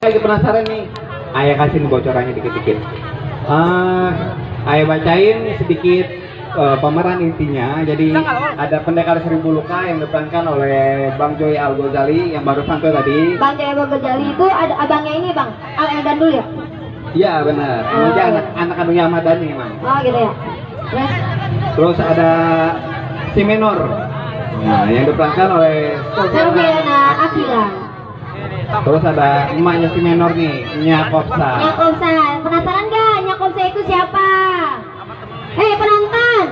lagi penasaran nih. Ayah kasih nih bocorannya dikit-dikit. Ayah bacain sedikit pemeran intinya. Jadi ada pendekar 1000 luka yang diperankan oleh Bang Joy Al Ghazali yang baru sampai tadi. Bang Joy Al Ghazali itu ada abangnya ini Bang, Al Eldandul ya? Iya benar. Dia anak kandungnya Ahmad Dhani emang. Oh gitu ya. Terus ada si Menor. Nah, yang diperankan oleh Selviana Akila. Terus ada emaknya si Menor nih, Nya Kopsa. Nya Kopsa, penasaran gak Nya Kopsa itu siapa? Hei penonton,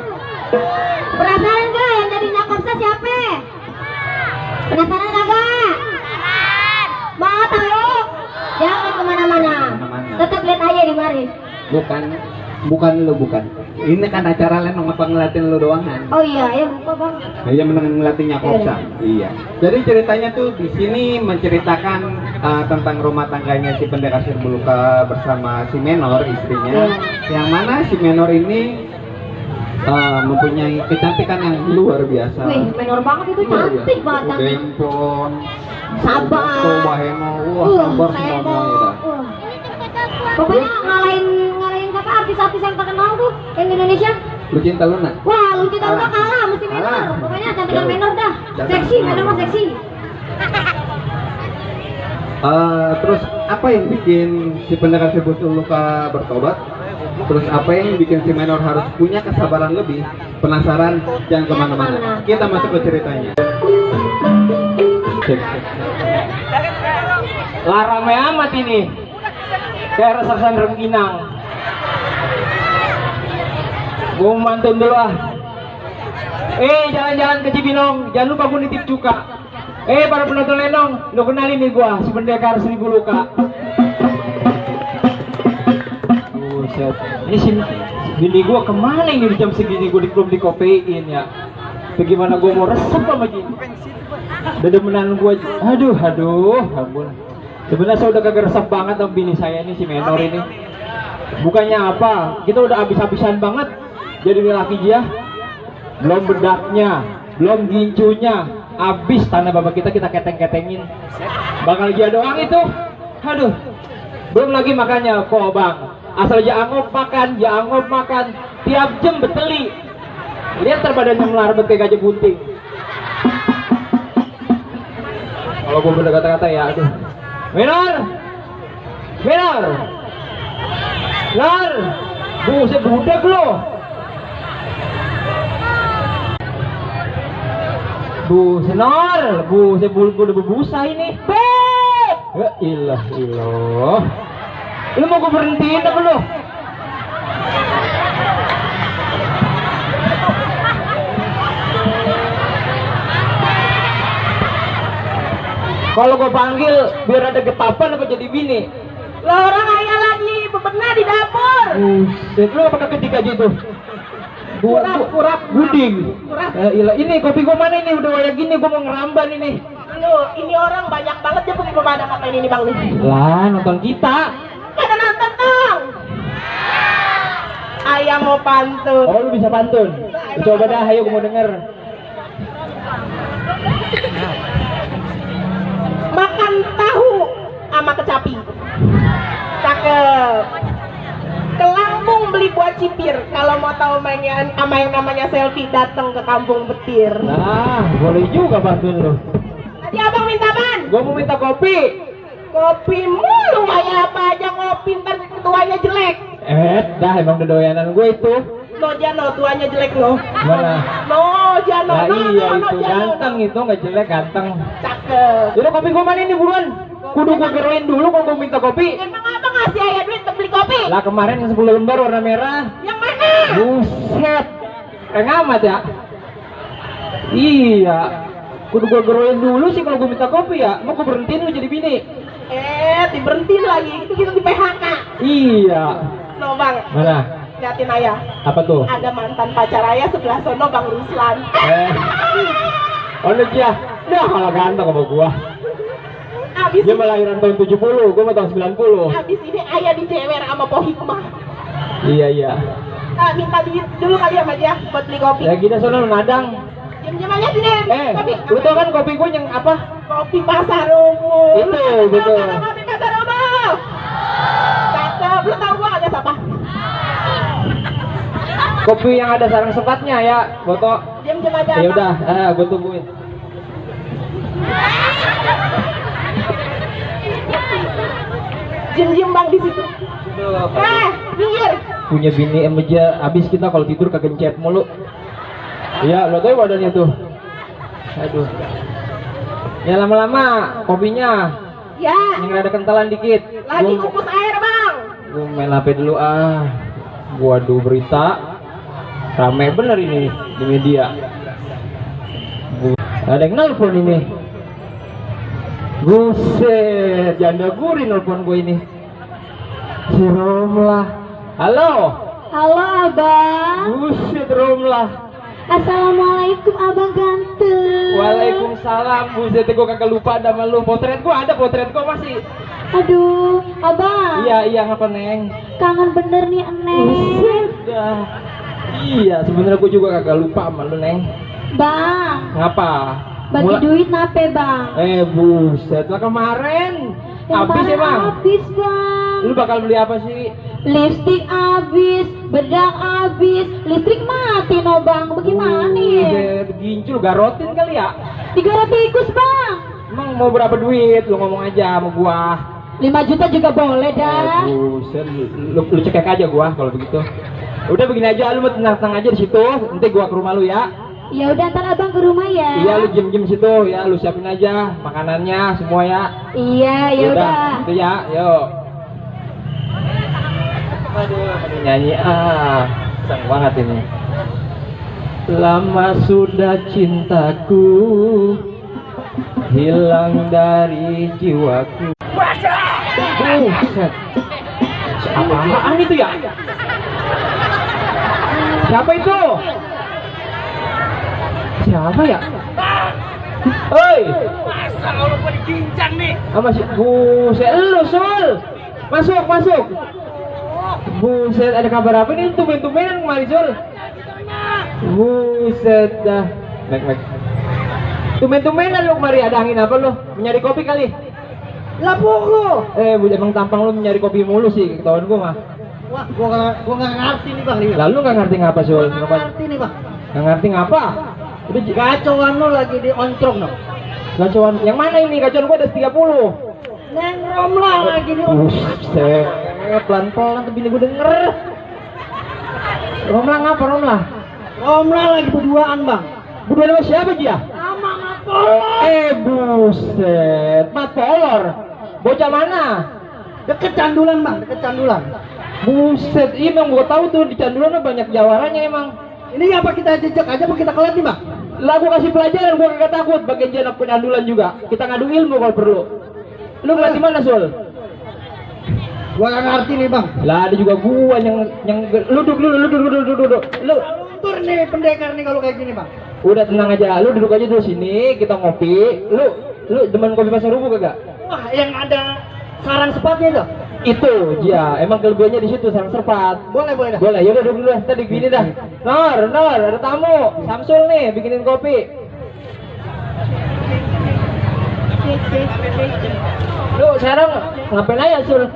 penasaran gak yang jadi Nya Kopsa siapa? Penasaran gak? Mau tahu? Jangan kemana-mana, tetap lihat aja di mari. Bukan. Ini kan acara lain ngelatin lu doang kan? Oh iya, ya lupa Bang. Iya ngelatinnya Kopsa. Iya. Jadi ceritanya tuh di sini menceritakan tentang rumah tangganya si pendekar 1000 luka bersama si Menor istrinya. Yang mana si Menor ini mempunyai kecantikan yang luar biasa. Wih, Menor banget itu cantik banget. Dempon, sabar. Baheno, sabar semuanya ya. Pokoknya ngalahin siapa artis-artis yang terkenal tuh yang di Indonesia. Lucinta Luna. Wah, Lucinta Luna kalah mesti Menor. Pokoknya cantikan Menor dah. Seksi, Menor mah seksi. Terus apa yang bikin si pendekar 1000 luka bertobat? Terus apa yang bikin si Menor harus punya kesabaran lebih? Penasaran? Jangan kemana-mana. Kita masuk ke ceritanya. Lah rame amat ini. Kayak resasan rengginang. Gue mantun dulu ah. Jalan-jalan ke Cibinong, jangan lupa gue nitip cuka. Para penonton lenong, lo kenalin nih gua, si pendekar 1000 luka. Buset, ini si bini gua kemana ini jam segini gua belum dikopein ya. Bagaimana gua mau resep sama gini? Dedemenan gua, aduh, ampun. Sebenarnya saya udah kagak resep banget sama bini saya ini si Menor ini. Bukannya apa, kita udah habis-habisan banget jadi laki dia. Belum bedaknya, belum gincunya, habis tanah bapak kita keteng-ketengin. Bakal dia doang itu. Aduh. Belum lagi makannya kok Bang. Asal jaangop makan, tiap jam beteli. Lihat terbadannya melarbet kayak gajah bunting. Kalau gue bener kata-kata ya aduh. Menor, buset budak lo. Buset bulu udah berbusa ini. Ya ilah. Lu mau gue berhentiin apa lu? Kalau gue panggil biar ada getapan apa jadi bini? Lah orang ayah lagi bebenah di dapur. Buset, lu apa ketik aja itu? Kurap buding. Ini kopi gue mana ini udah kayak gini gue mau ngeramban ini. Lu, ini orang banyak banget ya pemadam apa ini Bang nih? Lah nonton kita. Pada nonton dong. Ayah mau pantun. Oh lu bisa pantun. Coba dah, ayo gue mau denger. Makan tahu sama kecapi. Cakep. Ke Lampung beli buah cipir. Kalau mau tahu mainan sama yang namanya selfie, datang ke Kampung Betir. Nah, boleh juga bantuin lu. Tadi abang minta ban? Gue mau minta kopi. Kopi mulu, kayak apa aja ngopi, ntar tuanya jelek. Dah emang doyanan gue itu. No Jano, tuanya jelek no. Mana? No Jano. Nah no, iya no, itu Jano. ganteng itu nggak jelek ganteng. Cakep. Yaudah kopi gue mana ini buruan? Kudu gue geroin dulu kalau gue minta kopi. Emang abang ngasih ayah duit untuk beli kopi? Lah kemarin yang 10 lembar warna merah. Yang mana? Buset, kayak amat ya. Iya, kudu gue geroin dulu sih kalau gue minta kopi ya. Mau gue berhentiin lu jadi bini? Diberhentiin lagi, itu kita di PHK. Iya. No bang. Mana? Liatin ayah. Apa tuh? Ada mantan pacar ayah sebelah sono Bang Ruslan. Oh lu ya? Dah kalau ganteng sama gua. Abis Dia melahiran tahun 70, gua mah tahun 90. Abis ini ayah dijewer sama Po Hikmah. Iya. Minta duit dulu kali sama dia buat beli kopi. Ya kita sono ngadang. Jam-jam aja sini. Kopi. Lu tau kan kopi gua yang apa? Kopi pasar umum. Itu, betul. Kopi pasar umum. Kopi yang ada sarang sepatnya ya, Boto. Diam-diam aja. Ya Bang. udah, gue tungguin. Diam-diam Bang di situ. Minggir. Punya bini aja, abis kita kalau tidur kegencet mulu. Iya, lo tau badannya tuh. Aduh. Ya lama-lama kopinya Ya. yang ada kentalan dikit. Lagi kukus air Bang. Gue main HP dulu Gua adu berita. Rame bener ini di media. Ada yang nelfon ini. Buset, janda gurih nelfon gue ini. Si Romlah. Halo. Halo abang. Buset Romlah. Assalamualaikum abang ganteng. Waalaikumsalam. Buset, gue kagak lupa sama lu. Potret gue ada, potret gue masih. Aduh, abang. Iya, ngapa Neng? Kangen bener nih Neng. Dah. Iya, sebenarnya gue juga kagak lupa sama lu Neng. Bang, Ngapa? bagi duit nape bang? Buset lah kemarin. Habis ya bang? Habis bang. Lu bakal beli apa sih? Lipstik habis, bedak habis, listrik mati no bang. Bagaimana nih? Gincul garotin kali ya? 300 tikus bang. Emang mau berapa duit? Lu ngomong aja sama gua. 5 juta juga boleh dah. Buset, lu cekek aja gua kalau begitu. Udah begini aja, lu mau tenang-tenang aja di situ. Nanti gua ke rumah lu ya. Ya udah ntar abang ke rumah ya. Iya, lu jem situ ya, lu siapin aja makanannya semua ya. Iya, ya udah. Itu ya, yuk. Aduh, nyanyi sang banget ini. Lama sudah cintaku hilang dari jiwaku. Buset. Apaan itu ya? Siapa itu? Siapa ya? Oi. Masa kalau gua dikincang nih. Masih buset lu Sul. Masuk. Buset, ada kabar apa nih? Tumben-tumbenan kemari Sul. Buset dah. Mek. Tumben-tumbenan lu kemari, ada angin apa lu? Mencari kopi kali? Lapuk lu. Emang tampang lu mencari kopi mulu sih, ketahuan gua mah. Wah, gua nggak ngerti nih bang. Lalu nggak ngerti ngapa Sul? Nggak ngerti nih bang. Nggak ngerti ngapa? Udah Kacauan lu lagi di ontrok no. Kacauan, yang mana ini? Kacauan gua ada 30. Neng Romlah lagi di ontrok. Buset, pelan-pelan tuh bini gua denger. Romlah ngapa Romlah? Romlah lagi berduaan bang. Berdua sama siapa dia? Sama Matolor. Buset, Mat Polor. Bocah mana? Deket candulan bang, deket candulan. Buset, iya emang gua tahu tuh di Candulan tuh banyak jawarannya emang. Ini apa kita jejak aja apa kita kelat nih bang? Lah gua kasih pelajaran, gua kagak takut bagian jalan pencandulan juga. Kita ngadu ilmu kalau perlu. Lu nggak di mana Sul? Gua nggak ngerti nih bang. Lah ada juga gua yang lu duduk. Lu Luntur nih pendekar nih kalau kayak gini bang. udah tenang aja, lu duduk aja dulu sini, kita ngopi. Lu demen kopi pasar rubuh kagak? Wah yang ada sarang sepatnya itu. Itu, ya, emang kelebihannya di situ sarang serpat. Boleh dah. Boleh, yaudah duduk dulu, tadi gini dah. Nor, ada tamu. Samsul nih, bikinin kopi. Lu sekarang ngapain aja Sul?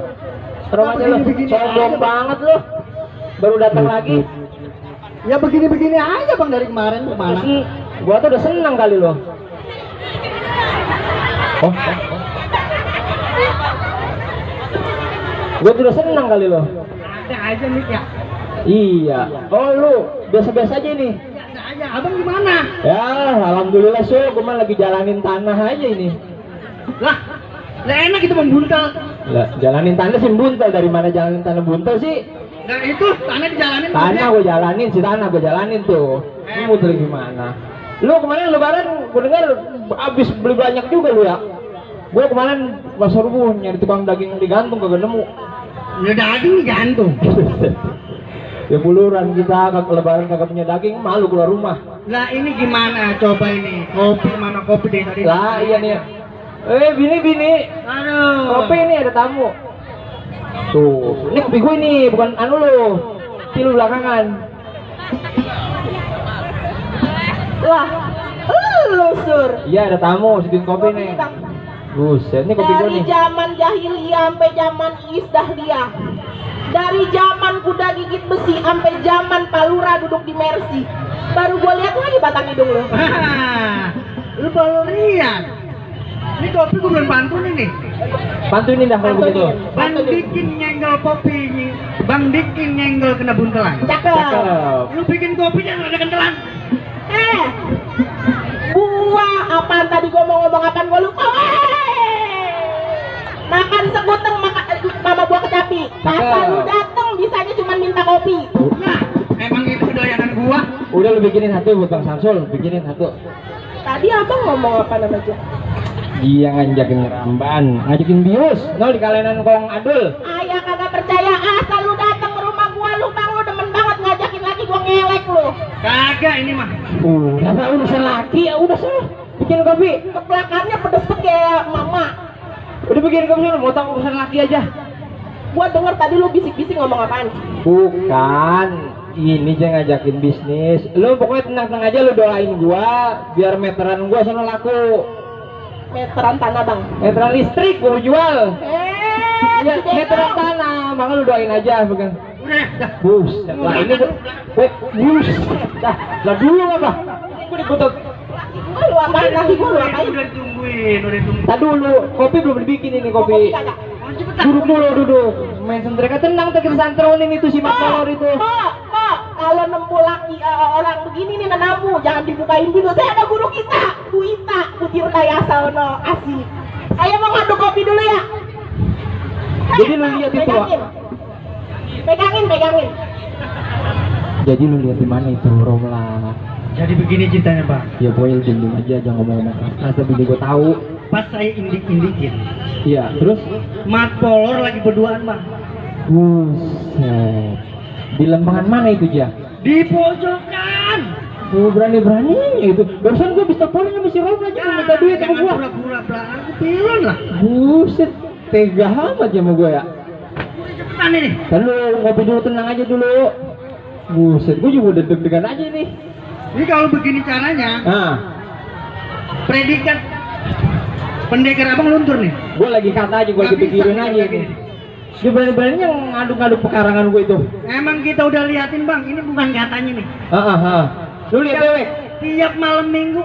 Rumahnya lu, sombong banget lu. Baru datang lagi. Ya begini-begini aja bang dari kemarin kemana? Gua tuh udah senang kali lo. Oh. Gua tuh udah senang kali lo. Ada aja nih ya. Iya. Oh lu biasa-biasa aja ini. Ada aja. Abang gimana? Ya, alhamdulillah Sul, gua mah lagi jalanin tanah aja ini. Lah enak itu membuntal. Lah, jalanin tanah sih buntel, dari mana jalanin tanah buntel sih? Nah itu tanah dijalanin. Tanah gua jalanin sih, tanah gua jalanin tuh. Lu mau beli gimana? Lu kemarin lebaran gua dengar habis beli banyak juga lu ya. Gua kemarin pasar rubuh nyari tukang daging digantung kagak nemu. Ya daging gantung. Ya buluran kita kagak lebaran kagak punya daging, malu keluar rumah. Lah ini gimana? Coba ini kopi mana kopi dari tadi? Lah iya nih. Bini. Aduh. Kopi ini ada tamu. Tuh, ini kopi gue nih, bukan anu lu. Lu belakangan. Wah, lu Sur. Iya ada tamu, sedin kopi nih. Buset, ini kopi gua Dari nih. zaman jahiliyah sampai zaman Iis Dahlia. Dari zaman kuda gigit besi sampai zaman Palura duduk di Mercy. Baru gua lihat lagi batang hidung lu. Lu baru lihat. Ini kopi gue belum bantuin nih. Bantuin dah kalau begitu. Bang Dikin nyenggol kopi ini. Bang Dikin nyenggol kena buntelan. Cakep. Cakep. Lu bikin kopi jangan ada kentelan. Buah apaan tadi gua mau ngomong apaan gua lupa. Makan sekuteng mama buah kecapi. Asal lu dateng bisanya cuma minta kopi. Nah, emang itu doyangan gua. Udah lu bikinin satu buat Bang Samsul, bikinin satu. Tadi abang ngomong apa namanya? Dia ngajakin ngeramban, ngajakin bius, nol di kalenan kolong adul. Ayah kagak percaya, asal lu datang ke rumah gua, lu bang lu demen banget ngajakin lagi gua ngelek lu. Kagak ini mah. Udah urusan laki ya udah sih. Bikin kopi. Kebelakannya pedes kayak mama. Udah bikin kopi lu, mau tahu urusan laki aja. Gua denger tadi lu bisik-bisik ngomong apaan? Bukan, ini jangan ngajakin bisnis. Lu pokoknya tenang-tenang aja, lu doain gua biar meteran gua sono laku. Meteran tanah bang. Meteran listrik gua mau jual. Ya, gede meteran dong. tanah, makanya lu doain aja pegang. Udah, dah. Bus, lah ini bus. Lah dulu apa? Gua dikutuk. Gua lu apain lagi gua lu apain? Udah ditungguin, udah ditungguin. Tadi dulu, kopi belum dibikin ini kopi. Kagak. Duduk dulu, duduk. Main sentrika tenang, tak kita santronin itu si Mas Kolor itu. Pak, kalau nemu laki orang begini nih nenamu, jangan dibukain dulu. Saya ada guru kita, Bu Ita, Kutir Dayasa ono asik. Ayo mau ngaduk kopi dulu ya. Jadi lu lihat itu, Wak. Pegangin. Jadi lu lihat di mana itu Romla? Jadi begini ceritanya, Bang. Ya pokoknya diem aja, jangan ngomong-ngomong. Nah, tapi gue tahu. Pas saya indik-indikin, Iya, terus? Mat Polor lagi berduaan, Bang. Buset. Di lembangan mana itu, Ja? Di pojokan. Oh, berani-beraninya itu. Barusan gue bisa polnya sama si Romla aja mau minta duit sama Jangan gua. pura-pura belakang kepilon lah. Buset, tega amat ya sama gue ya. Cepetan ini. Kan lu ngopi dulu, tenang aja dulu. Buset, gue juga udah deg-degan aja nih. Ini kalau begini caranya, Nah, predikat pendekar abang luntur nih. gue lagi kata aja, gue lagi Nggak bisa, pikirin nggak aja bisa. ini. Dia berani-beraninya ngaduk-ngaduk pekarangan gue itu. Emang kita udah liatin, Bang, ini bukan katanya nih. Lu lihat cewek? Tiap malam minggu,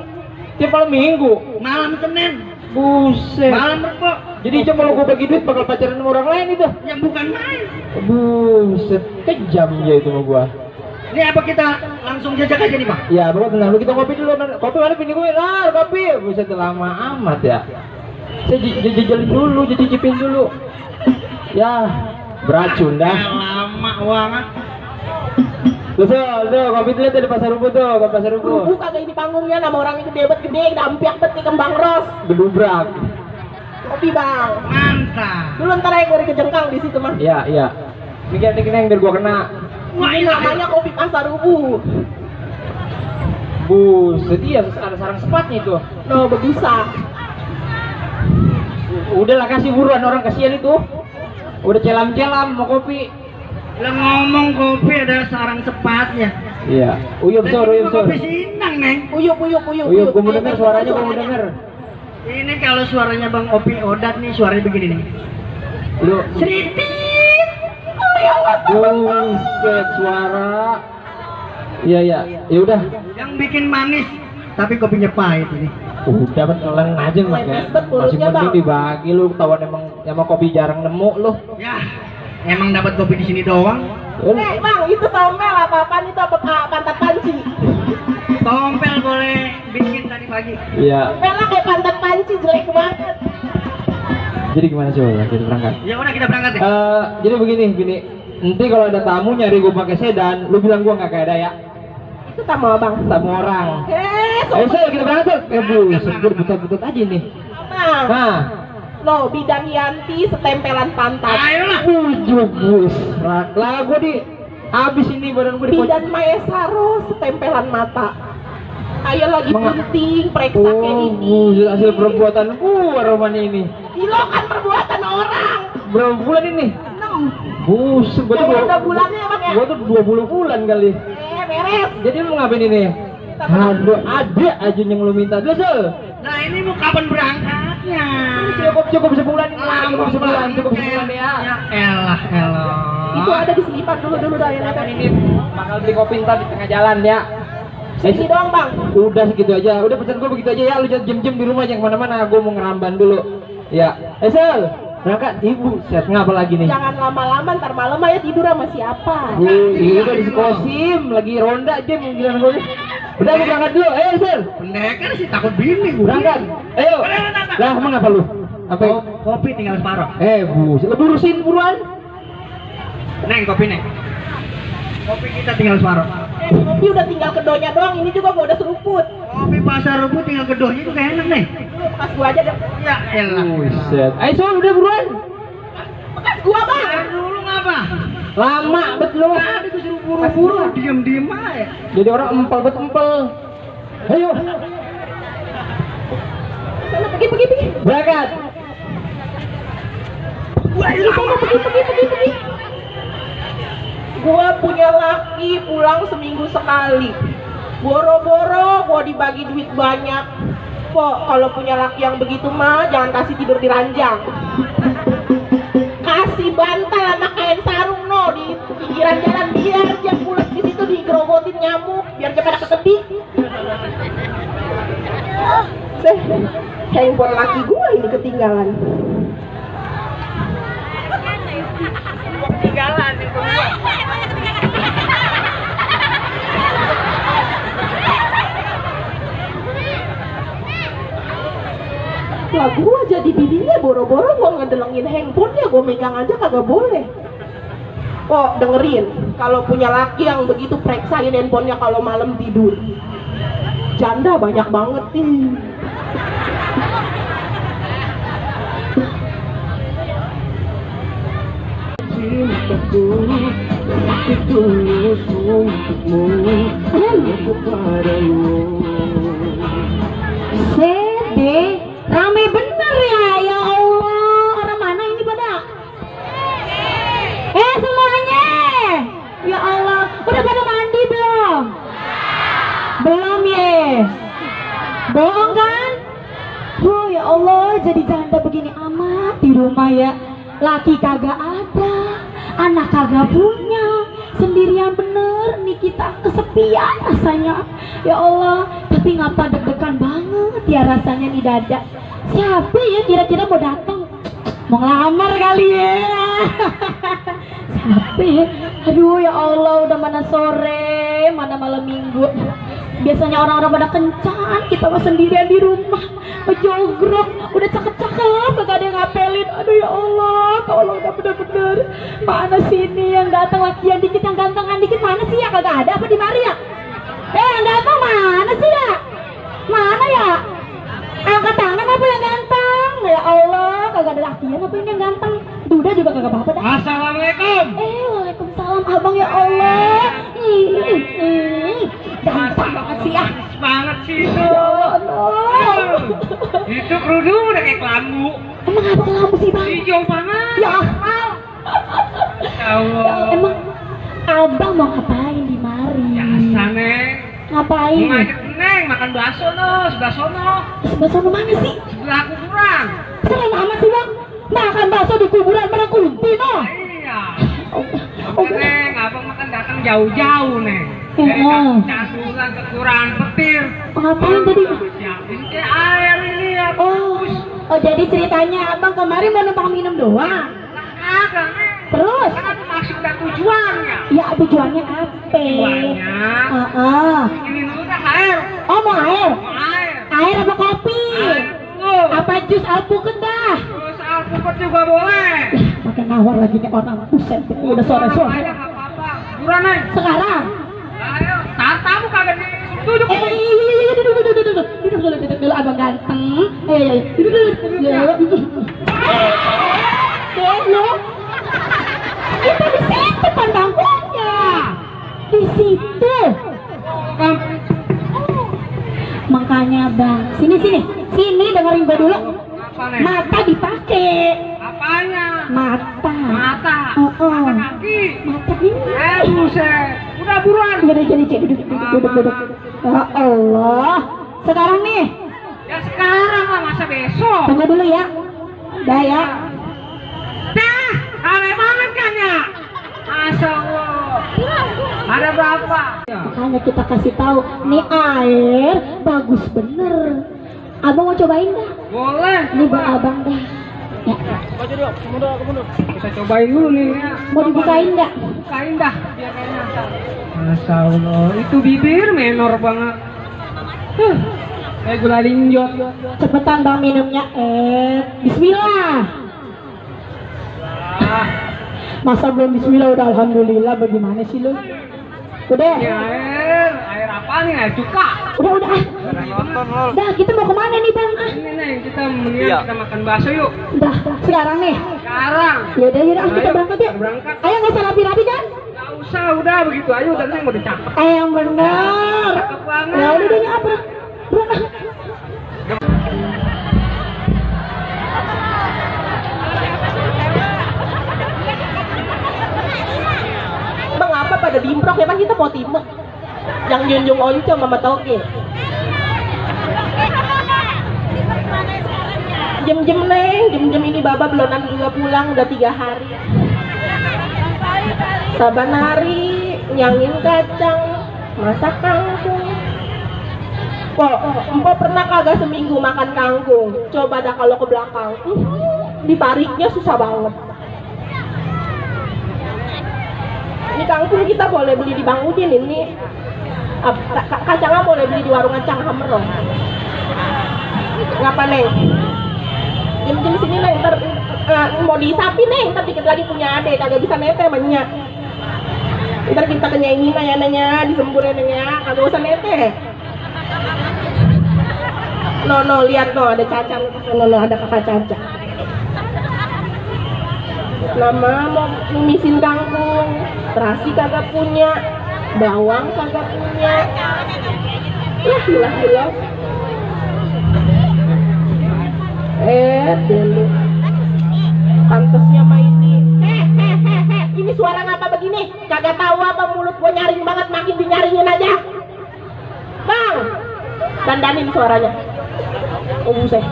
Tiap malam minggu. malam Senin, Buset. malam Rebo. Jadi coba lu gue bagi duit bakal pacaran sama orang lain itu. Ya bukan main. Buset, kejam ya itu sama gua. Ini apa kita langsung jajak aja nih, Bang? Ya, pokoknya tenang lu, kita ngopi dulu. Kopi mana bini gue? Nah, kopi. Buset, lama amat ya. Saya jajalin dulu, cicipin dulu. Ya, beracun dah. Lama banget. Tuh, kopi dulu tuh di pasar rumput tuh, ke pasar Rubuh rumput. kagak ini panggungnya nama orangnya gede, dampiak bet di kembang ros. Gedubrak. Kopi bang. Mantap. Dulu ntar aja gue kejengkang di situ mah. Iya, iya. Mikir yang biar gua kena. Wah, Ini ini namanya kopi pasar rubuh. Buset, iya ada sarang sepatnya itu. No, berbisa. Udahlah kasih buruan, orang kasihan itu. Udah celam-celam mau kopi. Lah ngomong kopi ada sarang sepatnya. Iya. Uyup sor. Kopi sinang, Neng. Uyup. Uyup, gua mau denger suaranya, gua mau denger. Ini kalau suaranya Bang Opi Odat nih suaranya begini nih. Lu Seritit. buset suara. Iya. Ya udah. Yang bikin manis tapi kopinya pahit ini. Udah pelan aja Mas ya. Masih mending dibagi lu, ketahuan emang kopi jarang nemu lu. Ya, emang dapat kopi di sini doang. Bang, itu tompel apa-apaan itu apa pantat panci. Tompel boleh bikin tadi pagi. Iya. Pelak kayak pantat panci jelek banget. Jadi gimana coba kita berangkat? Ya udah kita berangkat ya. Jadi begini, Bini. Nanti kalau ada tamu nyari gua pakai sedan, lu bilang gua nggak kayak daya. Itu tamu abang. Tamu orang. Ayo Sel, kita berangkat. Buset, gua butut-butut aja nih. Nah, No, Bidang Yanti setempelan pantat. Ayolah. bujuk bus. Lah gua di habis ini badan gua di Bidan Maesaro setempelan mata. Ayo lagi penting periksa kayak ini. buset, hasil perbuatan gua roman ini. Gila kan perbuatan orang. Berapa bulan ini? 6. Buset, gua tuh Udah bulannya ya bang ya. gua tuh 20 bulan kali. Beres. Jadi lu ngapain ini? Aduh, ada aja yang lu minta. Dulu, Sel. Nah, Lah ini mau kapan berangkatnya? Cukup sebulan ini lah, cukup sebulan ya. Ya elah. Itu ada di selipan dulu dah ya. Kan ini bakal beli kopi ntar di tengah jalan ya. Sini doang bang. Udah segitu aja, udah pesan gue begitu aja ya. Lu jangan jem-jem di rumah, jangan kemana-mana. Gue mau ngeramban dulu. Ya, Sel, berangkat ibu. Set ngapa lagi nih? Jangan lama-lama, ntar malam aja tidur sama siapa. Iya udah di Kosim, lagi ronda aja menggilan gue. Udah gue berangkat dulu, ayo Sel. Pendekar sih takut bini gue. Berangkat, ayo. Lah emang apa lu? Apa? Kopi tinggal separuh. Bu, lu urusin buruan. Neng, kopi neng. Kopi kita tinggal separuh. Kopi udah tinggal kedonya doang, ini juga gua udah seruput. Kopi pasar Rumput tinggal kedohnya itu kayak enak nih. Bekas gua aja deh. Ya elah. Buset. Ayo Sol, udah buruan. Bekas gua bang. Dulu ngapa? Lama bet lu. Tadi gue suruh buru-buru, diem aja. Jadi orang empel. Ayo, Sana pergi. berangkat. Pergi. Gua punya laki pulang seminggu sekali. Boro-boro gua dibagi duit banyak. Kok kalau punya laki yang begitu mah jangan kasih tidur di ranjang. Kasih bantal sama kain sarung no di pinggiran jalan biar dia pulang di situ digerogotin nyamuk biar dia pada kesedih. Handphone laki gua ini ketinggalan. Lah gua jadi bininya boro-boro gua ngedelengin handphonenya, gua megang aja kagak boleh. Kok dengerin, kalau punya laki yang begitu periksain handphonenya kalau malam tidur. Janda banyak banget nih. Cintaku tulus untukmu kepadamu. Sede, rame bener ya Allah. Orang mana ini pada? Semuanya. Ya Allah, udah pada mandi belum? Belum ya? Bohong kan? Oh ya Allah, jadi janda begini amat di rumah ya. Laki kagak ada, anak kagak punya, sendirian bener nih kita kesepian rasanya. Ya Allah, tapi ngapa deg-degan banget ya rasanya nih dada. Siapa ya kira-kira mau datang? Mau ngelamar kali ya. Siapa ya? Aduh ya Allah, udah mana sore, mana malam minggu. Biasanya orang-orang pada kencan, kita mah sendirian di rumah, ngejogrok, udah cakep-cakep, gak ada yang ngapelin. Aduh ya Allah, tolong dah bener-bener. Mana sini yang datang laki yang dikit, yang gantengan dikit, mana sih ya? Kagak ada apa di mari ya? Yang datang mana sih ya? Mana ya? Angkat tangan apa yang ganteng? Ya Allah, kagak ada lakian apa ini yang ganteng? Duda juga kagak apa-apa dah. Assalamualaikum. Waalaikumsalam abang ya Allah. Ganteng banget sih ya. Banget sih itu. Ya Allah. Itu kerudung udah kayak kelambu. Emang apa kelambu sih bang? Hijau banget. Ya Allah. Emang abang mau ngapain di mari? Biasa neng. Ngapain? Mau ngajak neng makan bakso no, sebelah sono. Sebelah sana mana sih? Sebelah kuburan. Sering amat sih bang. Makan bakso di kuburan pada kunti no. Iya. Oke. Neng, abang makan datang jauh-jauh neng. Casulan ke Kelurahan Petir. Ngapain tadi? Siapin teh air ini ya. Oh jadi ceritanya abang kemarin mau numpang minum doang. Kagak neng. Terus? Kan maksud dan tujuannya. Ya tujuannya apa? Tujuannya. Ini dulu dah air. Oh mau air? Mau air. Air apa kopi? Air. Tuh. Apa jus alpukat dah? Terus alpukat juga boleh. Pakai nawar lagi nih orang buset. Udah sore-sore. Ayo nggak apa-apa. Buruan neng. Sekarang? Ayo. Tamu kagak duduk. Iya, duduk dulu abang ganteng. Duduk. Lo, itu di situ kan bangkunya. Di situ. Makanya bang, sini dengerin gue dulu. Apa nih? Mata dipakai. Apanya? Mata. Mata. Mata kaki. Mata ini. Buset. Udah buruan. Jadi duduk. Ya Allah. Sekarang nih. Ya sekarang masa besok. Tunggu dulu ya. Dah ya. Dah, rame banget kan ya? Masya Allah. Ada berapa? Makanya kita kasih tahu, nih air bagus bener. Abang mau cobain dah? Boleh. Ini buat abang dah. Ya. Kita cobain dulu nih ya. Mau dibukain nggak? Bukain dah. Biar kayak nyasar. Masya Allah, itu bibir menor banget. Kayak gula linjot. Cepetan bang minumnya. Bismillah. Masa belum bismillah udah alhamdulillah, bagaimana sih lu? Udah. Ini air apa nih? Air cuka. Udah. Dah, kita mau kemana nih bang? Ini nih, kita mendingan kita makan bakso yuk. Dah, sekarang nih. Sekarang. Yaudah, kita Ayo, berangkat yuk. berangkat. Ayo nggak usah rapi-rapi kan? Gak usah, udah begitu aja udah nih udah cakep. Yang bener. Cakep banget. Ya udah deh apa? Bang apa pada dimprok ya bang, kita mau timek. Yang junjung onco mama toge. Jem-jem neng, jem-jem ini baba belonan juga pulang udah 3 hari. Saban hari nyangin kacang, masak kangkung. Kok, empok pernah kagak seminggu makan kangkung? Coba dah kalau ke belakang, ditariknya susah banget. Ini kangkung kita boleh beli di Bang Udin ini. Kacangnya boleh beli di warung kacang Hamro. Ngapa neng? Jam-jam sini neng, ntar mau disapi neng, ntar dikit lagi punya adek, kagak bisa nete banyak. Ntar kita ke Nyai Nina ya nanya, disembur ya neng ya, kagak usah nete. No, lihat no, ada Caca, no, ada kakak Caca. Nama mau mimisin kangkung, terasi kagak punya, bawang kagak punya. Ya hilang. Dulu pantesnya mah ini. Ini suara ngapa begini? Kagak tahu apa, mulut gua nyaring banget, makin dinyaringin aja. Bang, dandanin suaranya. Oh buset.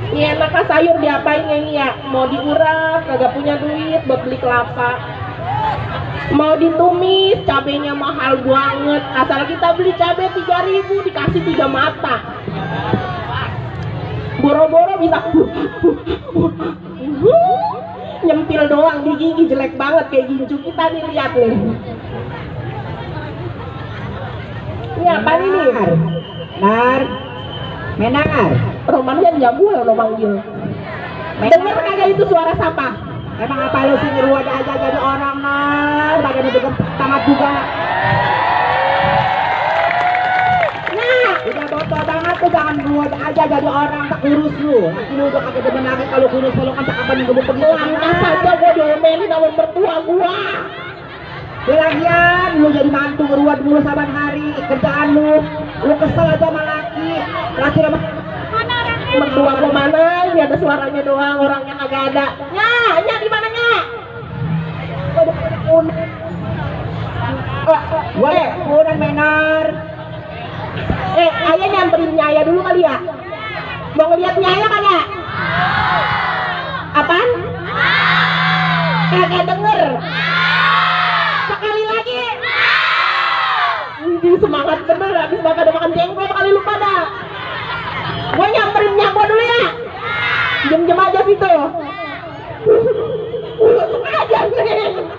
Ini enak sayur diapain ya? Mau diurap, kagak punya duit buat beli kelapa. Mau ditumis, cabenya mahal banget. Asal kita beli cabai 3.000 dikasih 3 mata. Boro-boro bisa nyempil doang di gigi, jelek banget kayak gincu kita nih, lihat nih. Ini apa ini? Menar. Romannya jago ya lo manggil. Dengar kagak itu suara siapa? Emang apa lu sih ngeruat aja jadi orang Nar? Bagian itu tamat juga. Nah, udah botol banget tuh, jangan ngeruat aja jadi orang, tak kurus lu. Nanti lu udah kagak demen lagi kalau kurus lu kan cakapan yang gebuk pergi. Langkah saja gua diomelin sama mertua gua. Lagian lu jadi mantu ngeruat mulu saban hari, kerjaan lu kesel aja sama laki sama Mertua gua mana? Ini ada suaranya doang, orangnya kagak ada. Nya di mana nya? Udah Menar. Ayah nyamperin Nyaya dulu kali ya? Mau ngeliat Nyaya kagak? Apaan? Kagak denger. Sekali lagi. Ini semangat bener, habis makan ada makan jengkol kali lu pada. Gua nyamperin nyambo dulu ya. Jem-jem aja situ. Sengaja nih.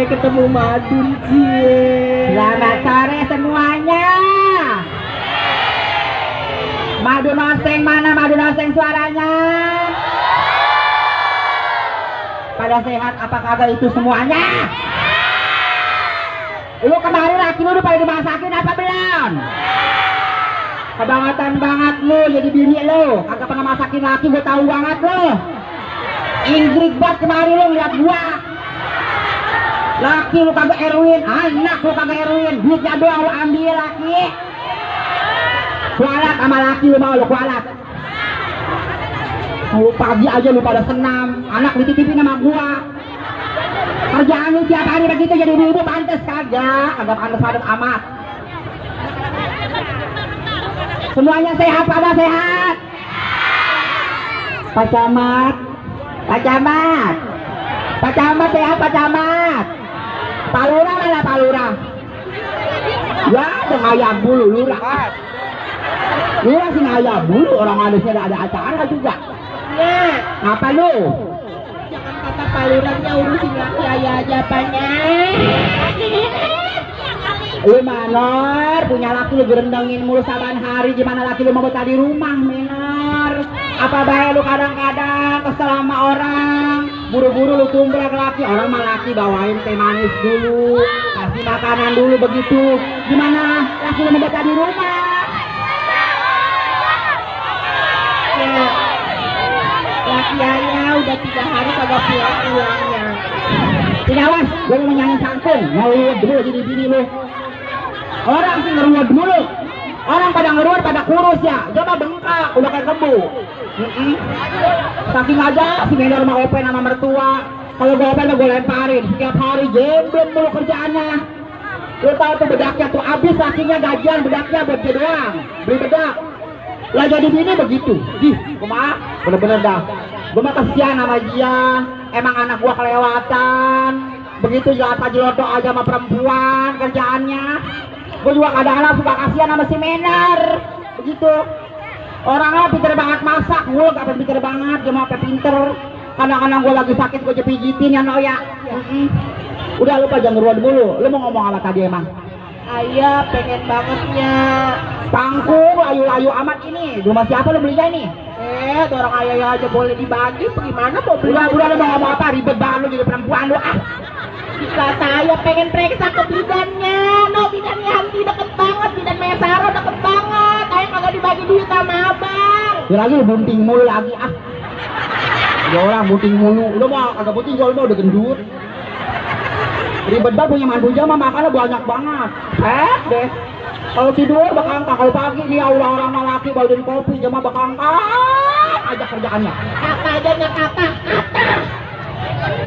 Ketemu Madun cie. Selamat sore semuanya. Madu noseng mana? Madu noseng suaranya. pada sehat apa kagak itu semuanya? Lu kemarin laki lu udah pada dimasakin apa belum? Kebangetan banget lu jadi bini lu, kagak pernah masakin laki, gue tahu banget lu. Ingrid banget kemarin lu lihat gua. Laki lu kagak Erwin, anak lu kagak Erwin, duitnya doang lu ambil laki. Kualat sama laki lu mau lu kualat. Mau pagi aja lu pada senam, anak dititipin sama gua. Kerjaan lu tiap hari begitu jadi ibu-ibu pantes kagak pantes amat. Semuanya sehat pada sehat. Pak Camat, Pak Camat, Pak Camat sehat Pak Camat. Pak Lurah mana Pak Lurah? Ya ada ngayam bulu lurah. Lurah sih ngayam bulu, orang manusia ada acara juga. Nah, Apa lu? jangan kata Pak Lurahnya urusin laki ayah aja apanya. Lu Manor, punya laki lu gerendengin mulu saban hari, gimana laki lu mau betah di rumah, Manor? Apa baik lu kadang-kadang kesel sama orang, buru-buru lu tumbrek laki, orang mah laki bawain teh manis dulu, kasih makanan dulu begitu, gimana laki lu mau betah di rumah? Ya, laki ayah udah 3 hari kagak pulang-pulangnya. Tidak was, gue mau nyanyi sangkung, mau lihat dulu jadi bini lu. Orang sih ngeruat dulu, orang pada ngeruat pada kurus ya, coba bengkak, udah kayak kebu. Saking aja si Menor sama Open sama mertua, kalau gue Open gue lemparin, setiap hari jemblem mulu kerjaannya. Lu tahu tuh bedaknya tuh abis lakinya gajian bedaknya buat dia doang, beli bedak. Lah jadi bini begitu, gue mah bener-bener dah, gue mah kasihan sama dia, emang anak gua kelewatan, begitu jelata-jeloto aja sama perempuan kerjaannya. Gue juga kadang-kadang suka kasihan sama si Menor, begitu. Orangnya pinter banget masak, gue gak pinter banget, dia mau pinter. Kadang-kadang gue lagi sakit, gue pijitin ya no ya. Udah lupa jangan ngeruan dulu, lu mau ngomong apa tadi emang? Ayah pengen bangetnya. Pangkung, layu-layu amat ini, di rumah siapa lu belinya ini? Tuh orang ayah aja boleh dibagi, bagaimana mau beli? Udah lu mau ngomong apa, ribet banget lu jadi perempuan lu ah. Jika saya pengen periksa ke bidannya, no bidannya Hanti deket banget, bidan Mesaro deket banget. Ayah kagak dibagi duit sama abang. Ya lagi lu bunting mulu lagi ah. Ya orang bunting mulu, lu mau kagak bunting gua lu udah gendut. Ribet banget punya mantu aja mah makannya banyak banget. Deh. Kalau tidur bakangka, kalau pagi dia orang laki bawain kopi jama bakangka aja kerjaannya. Kata aja nggak kata.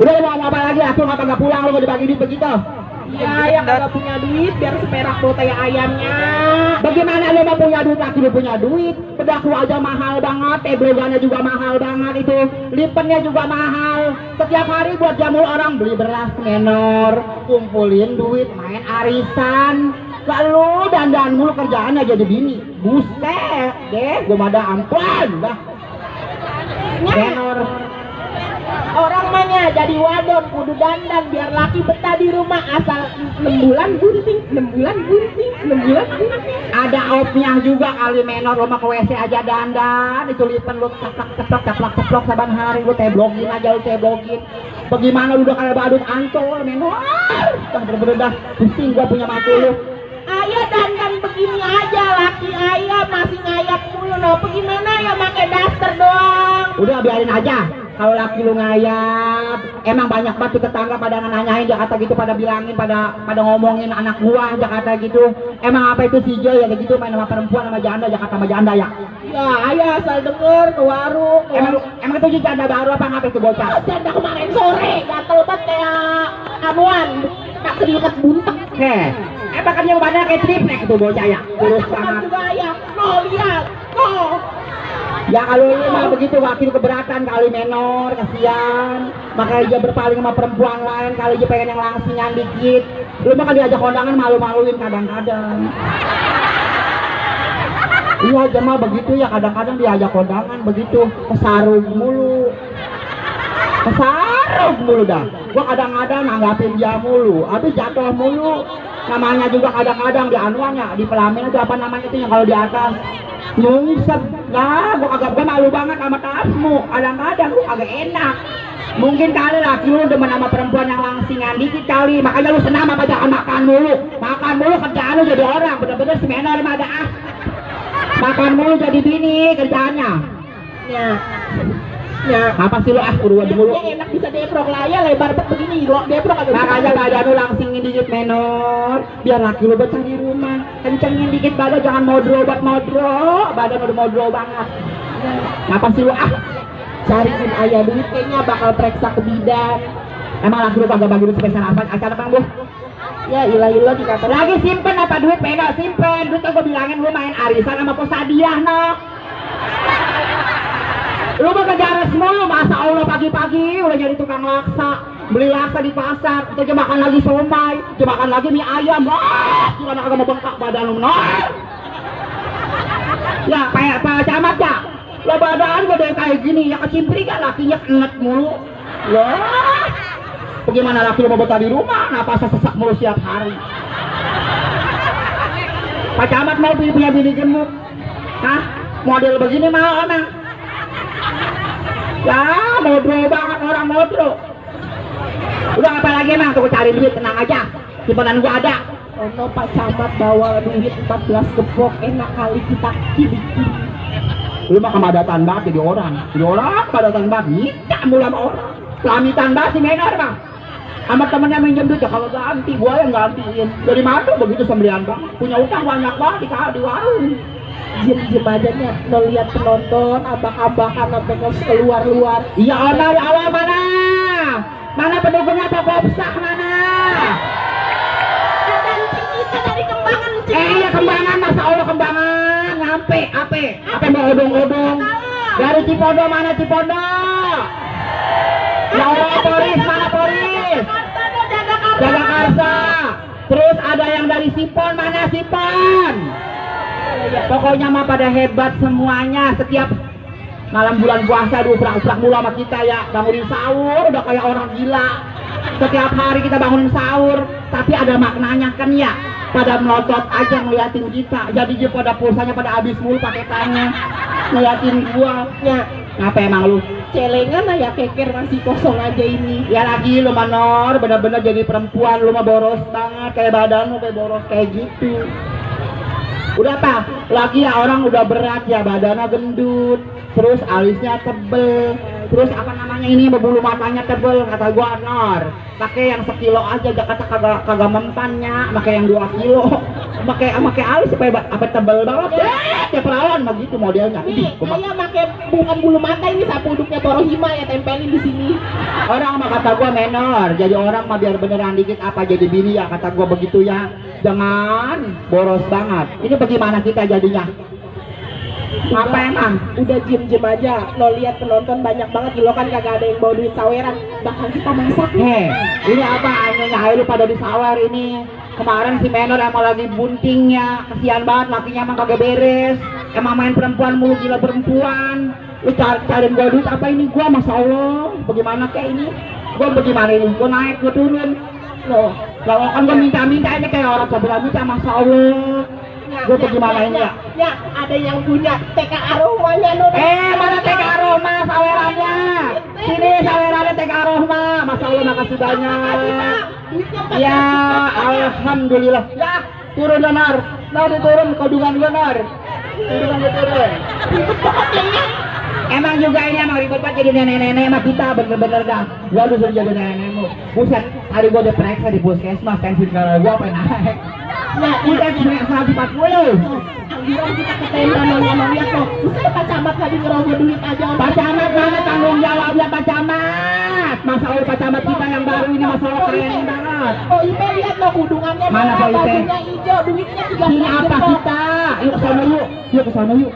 Udah lu mau apa lagi? Aku nggak pulang lu gak dibagi duit begitu. Ya, yang kagak punya duit biar seperak tuh kayak ayamnya. Bagaimana lu mau punya duit, laki lu punya duit? Bedak lu aja mahal banget, teblogannya juga mahal banget itu, lipennya juga mahal. Setiap hari buat jamu orang beli beras Menor, kumpulin duit, main arisan. Lalu dandan mulu kerjaannya jadi bini. Buset deh, gue mada ampun dah. Menor. Orang mana jadi wadon kudu dandan biar laki betah di rumah asal 6 bulan gunting, 6 bulan gunting, 6 bulan gunting. Ada opnya juga kali Menor, lu mah ke WC aja dandan, itu lipen lu ceplok saban hari, lu teblogin aja lu teblogin. Bagaimana lu udah kayak badut ancol Menor? Bener-bener dah pusing gua punya mati lu. Ayah dandan begini aja, laki ayah masih ngayap mulu no. Bagaimana ya pakai daster doang. Udah biarin aja. Kalau laki lu ngayap, emang banyak banget tuh tetangga pada nanyain Jakarta gitu, pada bilangin, pada ngomongin anak gua Jakarta gitu. Emang apa itu si Joy ya gitu main sama perempuan sama janda, Jakarta sama janda ya? Ya ayah asal denger ke warung. Emang itu janda baru apa ngapa itu bocah? Janda kemarin sore gatel banget kayak anuan, tak kedileket buntek. Emang kan yang badannya kayak triplek itu bocah ya? Kurus banget. Juga ayah, no lihat, no. Ya kalau ini mah begitu wakil keberatan kali Menor, kasihan. Makanya dia berpaling sama perempuan lain kali dia pengen yang langsingan dikit. Lu mah kan diajak kondangan malu-maluin kadang-kadang. Iya aja mah begitu ya, kadang-kadang diajak kondangan begitu kesarung mulu. Kesarung mulu dah. Gua kadang-kadang nanggapin dia mulu, habis jatuh mulu. Namanya juga kadang-kadang di anuannya, di pelamin itu apa namanya itu yang kalau di atas Nyungsep lah, gua malu banget sama kamu. Kadang-kadang lu agak enak. Mungkin kali laki lu demen sama perempuan yang langsingan dikit kali, makanya lu senang sama jangan makan mulu kerjaan lu jadi orang, bener-bener si Menor mah ada makan mulu jadi bini kerjaannya. Ya, apa sih lu urut mulu? Ya enak bisa deprok lah ya, lebar begini lo deprok agak. Makanya badan lu langsingin dikit Menor, biar laki lu betah di rumah. Kencengin dikit badan, jangan modro, badan udah modro banget. Apa sih lu Cariin ayah duit kayaknya bakal periksa ke bidan. Emang laki lu kagak bagi duit spesial apa? Acara apa bu? Ya ilah dikata Lagi simpen apa duit Menor? Simpen, duit kan gua bilangin lu main arisan sama posadiah no. Lu mau kerja mulu, masa Allah pagi-pagi udah jadi tukang laksa. Beli laksa di pasar, kita makan lagi somai, kita makan lagi mie ayam. Gimana kagak mau bengkak badan lu no? Ya kayak Pak Camat ya. Lo badan gede kayak gini, ya kecimpring kan lakinya enet mulu. Loh, bagaimana laki lo mau betah di rumah, napas sesak mulu setiap hari. Pak Camat mau punya bini gemuk? Hah? Model begini mau emang? Ya, modro banget orang modro. Udah apa lagi emang? Tuh cari duit, tenang aja. Simpanan gua ada. Ono Pak Camat bawa duit 14 gepok, enak kali kita kiri-kiri. Lu mah kemadatan banget jadi orang kemadatan banget, minta mulu sama orang. Selamitan banget si Menor mah. Sama temennya minjem duit, ya kalau ganti, gua yang gantiin. Dari mana begitu sembelian banget, punya utang banyak banget di warung. Jem aja nya, lo lihat penonton, abak-abakan sampai keluar-luar. Iya Allah, ya Allah mana pendukungnya Pak Kopsak mana? Ada lucing kita dari Kembangan. Iya Kembangan, masa Allah Kembangan, nyampe, apa mau odong-odong? Dari Cipondo mana Cipondo? Ya Allah, Polis mana Polis? Jagakarsa. Terus ada yang dari Sipon mana Sipon? Pokoknya mah pada hebat semuanya. Setiap malam bulan puasa diuprak-uprak mulu sama kita ya, bangunin sahur udah kayak orang gila. Setiap hari kita bangunin sahur, tapi ada maknanya kan ya. Pada melotot aja ngeliatin kita, jadi dia pada pulsanya pada habis mulu paketannya ngeliatin gua. Ya, ngapa emang lu? Celengan lah ya, keker masih kosong aja ini. Ya lagi lu Menor, bener-bener jadi perempuan lu mah boros banget, kayak badan lu kayak boros kayak gitu. Udah apa? Lagi ya orang udah berat ya, badannya gendut, terus alisnya tebel, terus apa namanya ini bulu matanya tebel, kata gua Nor, pakai yang 1 kilo aja, kata kagak mempannya, pakai yang 2 kilo, pakai alis supaya apa tebel banget ya perawan begitu modelnya. Nih, saya pakai bukan bulu mata ini sapuduknya Porohima ya, tempelin di sini. Orang mah kata gua Menor, jadi orang mah biar beneran dikit apa jadi bini ya, kata gua begitu ya. Jangan boros banget. Ini bagaimana kita jadinya? Apa emang? Udah jem aja. Lo lihat penonton banyak banget, lo kan kagak ada yang bawa duit saweran. Bakal kita masak. Ini apa? Ayo lu pada disawer ini. Kemarin si Menor emang lagi buntingnya, kasihan banget, lakinya emang kagak beres. Emang main perempuan mulu, gila perempuan. Lu cariin gua duit apa ini? Gua masya Allah, bagaimana kayak ini? Gua bagaimana ini? Gua naik, gua turun. Loh, kalau kan gua minta-minta aja kayak orang sebelah minta, masya Allah. Gua bagaimana ini ya? Ya, ada yang punya TK Aromanya lo. Mana TK Aroma sawerannya? Sini sawerannya TK Aroma. Masya Allah, makasih banyak. Ya, alhamdulillah. Ya, turun Nor. Turun kodungan gua Nor. Turun. Emang juga ini emang ribet banget jadi nenek-nenek sama kita, bener-bener dah. Gua udah suruh jadi nenekmu. Buset, hari gua udah periksa di puskesmas, tensi darah gua apa naik. Ya, udah naik 140. Anggiran kita ke tenda mau lihat loh. Masa Pak Camat lagi ngerogoh duit aja. Pak Camat mana tanggung jawabnya Pak Camat? Masalah Pak Camat kita yang baru ini masalah keren banget. Oh Ipe lihat loh kudungannya mana Pak Ipe? bajunya hijau, duitnya 3 ini apa kita? Yuk kesana yuk. Yuk kesana yuk.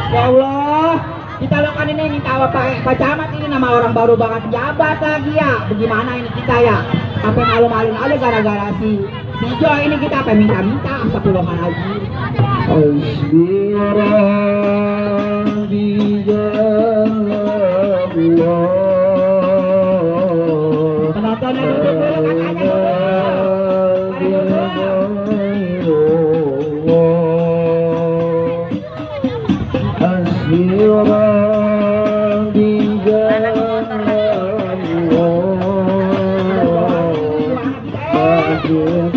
Ya Allah, kita lakukan ini minta Pak Camat ini nama orang baru banget jabat lagi ya. Bagaimana ini kita ya? Apa malu-maluin aja gara-gara si Jo ini kita apa minta-minta satu lama lagi. Penontonnya duduk dulu kakaknya. Udah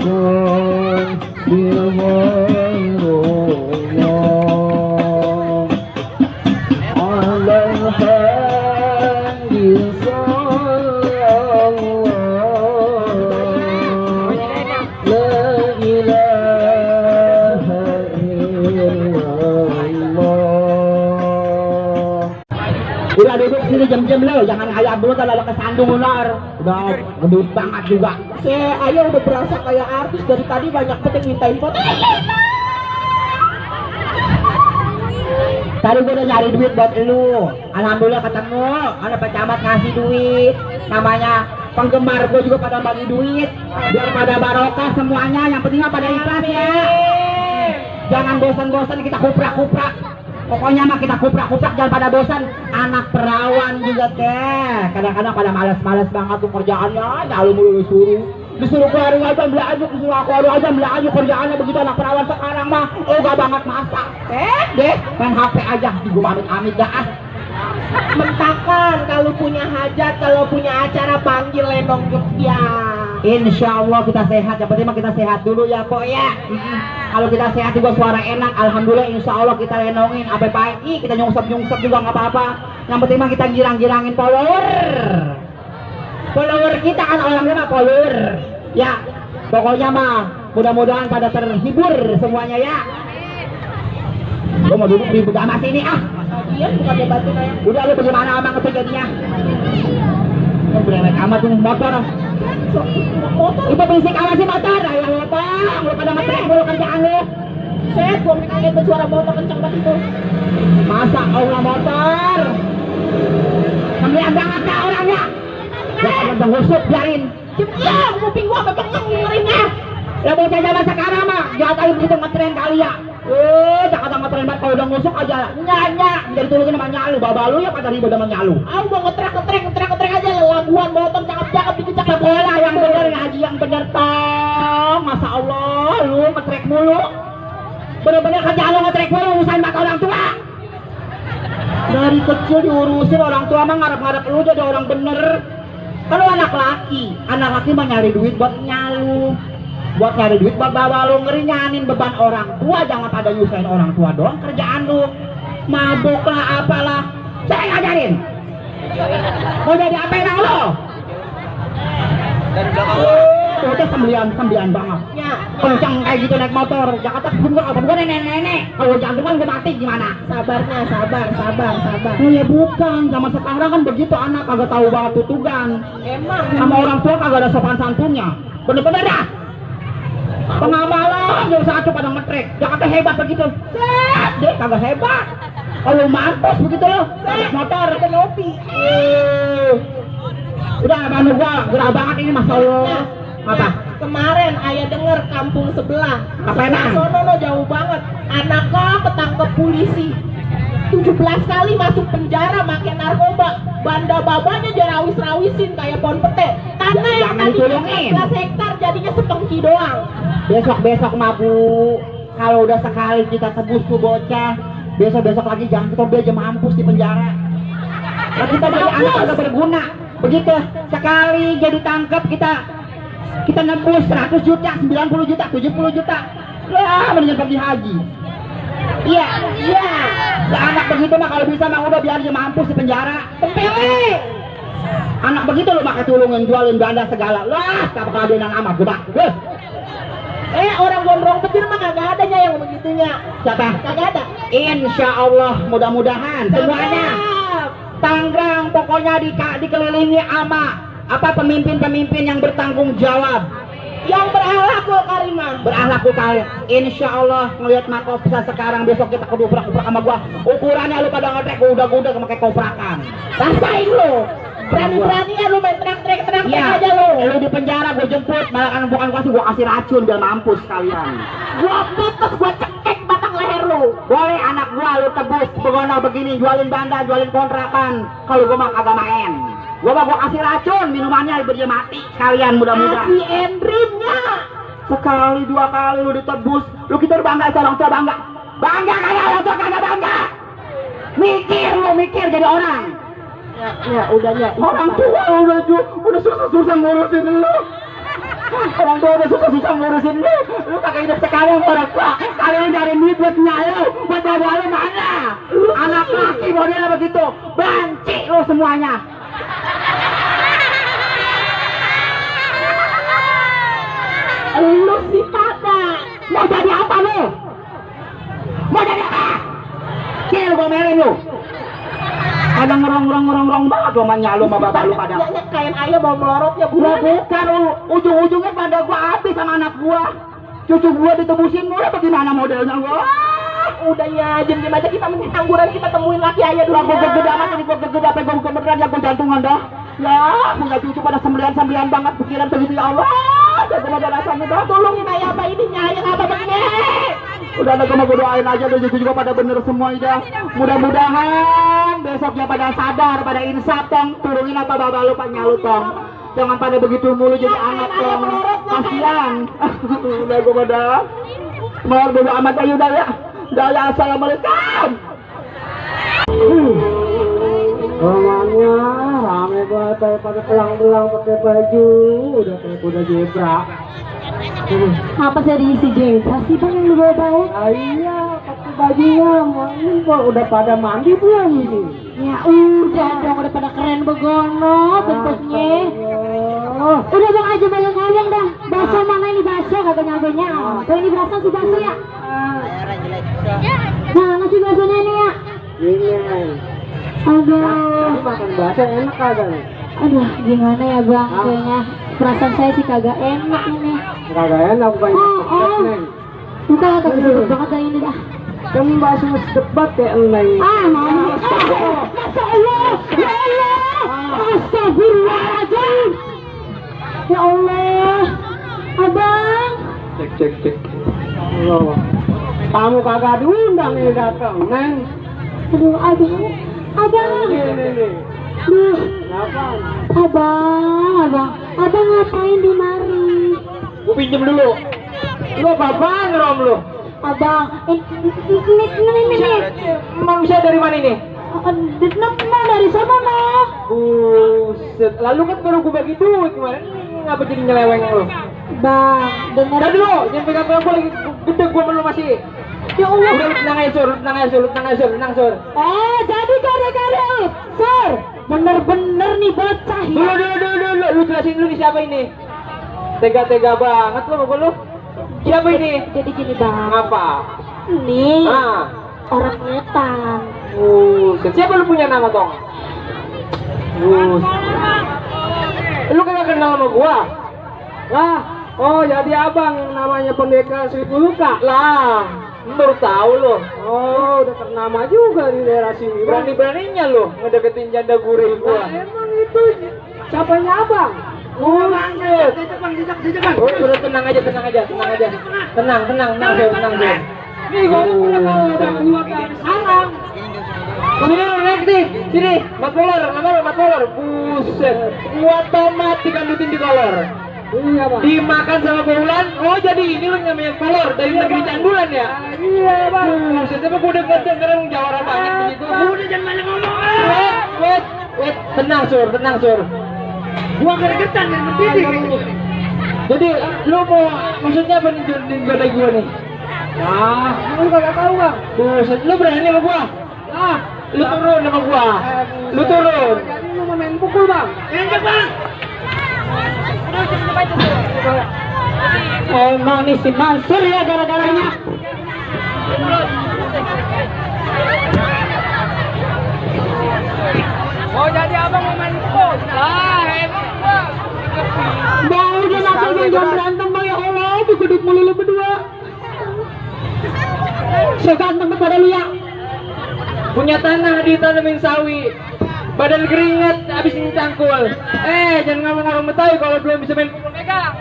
duduk sini jam-jam lo, jangan ayam dulu kalau lo kesandung ular. Udah gendut banget juga. Ayah udah berasa kayak artis dari tadi, banyak banget yang mintain foto. Tadi gue udah nyari duit buat lu. Alhamdulillah ketemu. Ada pecamat ngasih duit. Namanya penggemar gue juga pada bagi duit. Biar pada barokah semuanya. Yang penting pada ikhlas ya. Jangan bosan-bosan kita kuprak-kuprak. Pokoknya mah kita kuprak-kuprak, jangan pada bosan. Anak perawan juga teh kadang-kadang pada malas-malas banget tuh kerjaannya. Lalu mulu disuruh keluar aja belajar, disuruh keluar aja belajar kerjaannya begitu. Anak perawan sekarang mah gak banget masak. Deh main HP aja. Gue amit-amit dah. Mentakan kalau punya hajat, kalau punya acara panggil Lenong Jogja. Insya Allah kita sehat. Yang penting mah kita sehat dulu ya Pok ya. Kalau kita sehat juga suara enak, alhamdulillah insya Allah kita lenongin. Sampai pagi kita nyungsep juga nggak apa-apa. Yang penting mah kita girang-girangin follower kita kan, orangnya mah follower ya. Pokoknya mah mudah-mudahan pada terhibur semuanya ya. Lo mau duduk di begamas ini Iya, bukan debatin aja. Udah lu bagaimana amang kejadiannya? Berewek amat tuh motor. Itu berisik amat sih motor. Ya lu bang, lu pada ngetrek dulu kerjaan lu. Set, gua mikirnya itu suara motor kenceng banget itu. Masa Allah motor? Kembalian banget kah orangnya? Ya udah ngusuk biarin. Ya, kuping gua kenceng ngerinnya. Ya bocah zaman sekarang mah jangan kali begitu ngetren kali ya. Jangan ngetren banget, kalau udah ngusuk aja nyanyi. Jadi turunin sama nyalu, babalu ya pada ribet sama nyalu. Gua ngetrek aja laguan motor cakep-cakep bikin cakep. Bola yang bener, ngaji yang bener tong. Masa Allah lu ngetrek mulu. Bener-bener kerjaan lu ngetrek mulu, usahain mata orang tua. Dari kecil diurusin orang tua mah ngarep-ngarep lu jadi orang bener. Kalau anak laki mah nyari duit buat nyalu. Buat nyari duit buat bawa lu, ngeringanin beban orang tua. Jangan pada nyusahin orang tua doang kerjaan lu. Mabuk lah apalah, saya ngajarin. Mau jadi apa yang lo? Udah sembilan banget. Ya, Kencang kayak gitu naik motor. Jakarta bukan nenek-nenek. Kalau jantungan gue mati gimana? sabarnya, sabar. Oh ya bukan, zaman sekarang kan begitu, anak kagak tahu banget tutugan. Emang Sama orang tua kagak ada sopan santunnya. Bener-bener dah. Pengamalan yang saat pada ngetrek. Jakarta hebat begitu. Deh kagak hebat. Kalau mampus begitu loh. Naik motor ke ngopi. Udah mana gua gerah banget ini Mas Allah. Apa? kemarin ayah denger kampung sebelah. Apa emang? Sono jauh banget. Anaknya ketangkep polisi. 17 kali masuk penjara makin narkoba. Banda babanya dirawis-rawisin kayak pohon pete. Tanah yang tadinya 11 hektar jadinya sepengki doang. Besok mah Bu, kalau udah sekali kita tebus tuh bocah, besok lagi jangan kita aja mampus di penjara. Nah, kita dari anak udah berguna. Begitu sekali jadi tangkap kita nebus 100 juta, 90 juta, 70 juta. Ya, mendingan pergi haji. Iya. Nah, anak begitu mah kalau bisa mah udah biar dia mampus di penjara. Tempele. Anak begitu lo pakai tulungan jualin banda segala. Lah, tak bakal adenan amat gebak. Orang gondrong petir mah kagak adanya yang begitunya. Siapa? Kagak ada. Insya Allah mudah-mudahan semuanya. Tangerang pokoknya dikelilingi ama pemimpin-pemimpin yang bertanggung jawab, Yang berakhlakul karimah. berakhlakul karim. Insya Allah ngelihat Makopsa sekarang, besok kita keduprak-duprak sama gua. Ukurannya lu pada ngetrek udah pakai koprakan. Rasain lu. Berani-berani ya lu main teriak-teriak Iya, aja lu. lu di penjara gua jemput, malah kan bukan gua kasih racun biar mampus kalian. Gua putus, gua cekek batang leher lu. Boleh anak gua lu tebus begono begini, jualin banda, jualin kontrakan. Kalau gua mah kagak main. Gua kasih racun, minumannya biar dia mati sekalian mudah-mudahan. Kasih endrimnya. Sekali 2 kali lu ditebus, lu kita bangga, orang tua bangga. Bangga kayak orang tua kagak bangga. Mikir jadi orang. Ya, udahnya. Orang tua udah susah ngurusin lu. Orang tua udah susah-susah ngurusin lu kagak hidup sekarang orang tua. Kalian nyari duit buat nyalo, buat bawa lu mana? Anak laki modelnya begitu, banci lu semuanya. Lu si pada Mau jadi apa lu? Mau jadi apa? Kil gua melin lu. Ada ngerong banget lu nyalo sama bapak lu pada. kain ayam mau melorotnya Gua gua. bukan lu, ujung-ujungnya pada gua habis sama anak gua. Cucu gua ditebusin mulu bagaimana modelnya gua? Udah ya, jem aja kita mengangguran, kita temuin laki ayah dulu. Gua gede amat nih, gua gede apa gua beneran ya gua jantungan dah. Ya, punya cucu pada sembilan banget pikiran begitu ya Allah. Jago ada rasanya dah, tolongin ayah apa ini nyayang apa begini. Udah ada gua doain aja deh cucu juga pada bener semua dah. Mudah-mudahan besoknya pada sadar, pada insaf tong, turunin apa bapak lu Pak Nyalu tong. Jangan pada begitu mulu jadi anak tong. Kasihan. Udah gua pada. Mau bodo amat aja udah ya. Udah ya, assalamualaikum. Rumahnya rame banget pada pelang-pelang pakai baju udah kayak kuda zebra. Apa sih si Jengka sih bang yang lu bawa? Iya, pakai bajunya ini kok udah pada mandi belum ini? Ya udah dong, udah pada keren begono bentuknya. Udah bang aja bayang-bayang dah. Bakso mana ini bakso kagak nyambenya. Kalau ini berasa sih bakso ya. Nah nasi baksonya ini ya. Ini. Aduh. Makan bakso enak kagak nih? Aduh gimana ya bang, kayaknya perasaan saya sih kagak enak ini. Kagak enak banyak Oh. Neng. Bukan kagak sedap banget dah ini dah. Kamu bakso sedebat kayak Neng. Masya Allah, ya Allah, astagfirullahaladzim. Ya Allah, abang. Cek. Allah. Kamu kagak diundang ini datang, Neng. Aduh, abang. Ini. Duh, Kenapa? abang ngapain di mari? Gua pinjem dulu. Lu apa-apaan Rom lu? Abang, ini. Manusia dari mana ini? Dari sana noh. Buset, lalu kan baru gua bagi duit kemarin. Ngapa jadi nyeleweng lu? Bang, dengar Dulu, jangan pegang-pegang gua lagi gede gua belum masih. Ya Allah. Udah lu tenang aja sur. Jadi gara-gara Sir, bener-bener nih bocah ya. Dulu, lu jelasin dulu nih siapa ini? Tega-tega banget lu sama lu. Siapa ini? Jadi gini bang, Apa? ini Ah. orang ngetan. Siapa lu punya nama tong? Lu kagak kenal sama gua? Lah, oh jadi abang namanya pendekar Seribu Luka. Lah, baru tahu lu. Oh, udah ternama juga di daerah sini. Bang. Berani-beraninya lu ngedeketin janda gurih gua. Emang itu siapanya abang? Oh, lanjut. Oh, udah tenang aja. Tenang, Sur. Nih gua kalau udah keluar dari sarang. Sini lu naik nih, sini. Mat kolor. Buset. Gua tomat dikandutin di kolor. Iya bang. Dimakan sama bulan. Oh, jadi ini lu namanya kolor dari negeri Candulan ya? Iya bang. Buset, tapi gua udah kedengeran jawara banget begitu. Udah jangan banyak ngomong. Wait. Tenang, Sur. Gua gergetan dan berdiri. Jadi lu mau maksudnya apa nih di badai gua nih? Nah, lu kagak tahu bang. Buset, lu berani sama gua? Ah, Lu turun sama gua. Lu turun. jadi lu mau main pukul bang? Enggak bang. Emang nih si Mansur ya gara-garanya. Oh jadi abang mau main pukul? Ah, emang gua. Bang udah nakal jam berantem bang ya Allah, dikuduk mulu lu berdua. Seganteng kepada lu ya. Punya tanah ditanemin sawi. Badan keringat habis ini cangkul. Jangan ngomong-ngomong Betawi kalau belum bisa main pukul megang.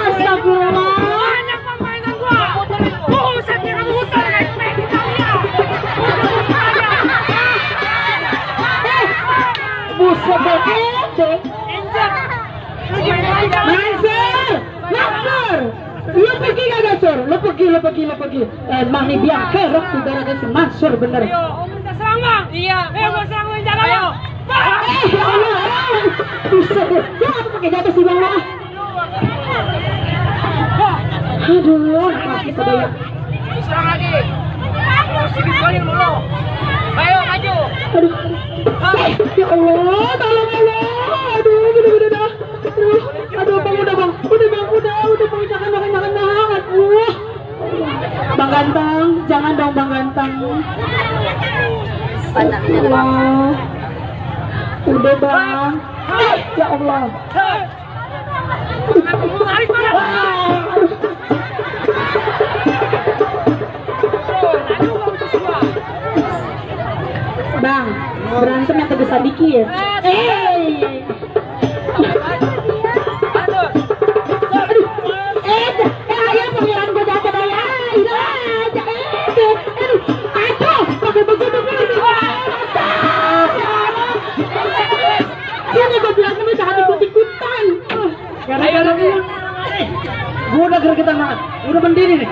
Astagfirullah. Banyak permainan gua. Buset, dia muter kayak Buset banget. Mansur. Lu pergi kagak Sur? Lu pergi. Emang nih biang kerok tuh gara-gara si Mansur bener. Ayo, om minta serang bang. Iya. Mau serang lu jangan. Ayo. Ya Allah. aduh, ya apa pakai jatuh sih bang lah. Aduh, mati sedaya. Serang lagi. Sedikit kali dulu. Ayo maju. Aduh, ya Allah, tolong Allah. Aduh, udah dah. Aduh, bang, udah bang, jangan banget. Bang Ganteng, jangan dong Bang Ganteng. Allah. Udah bang. Ya Allah. Bang, berantem yang tegesan dikit. Ayah pangeran gue jatuh daya. Aduh, pakai begitu Ini gue bilang sama jangan ikut-ikutan. Gara-gara gue udah gregetan banget. Udah berdiri nih.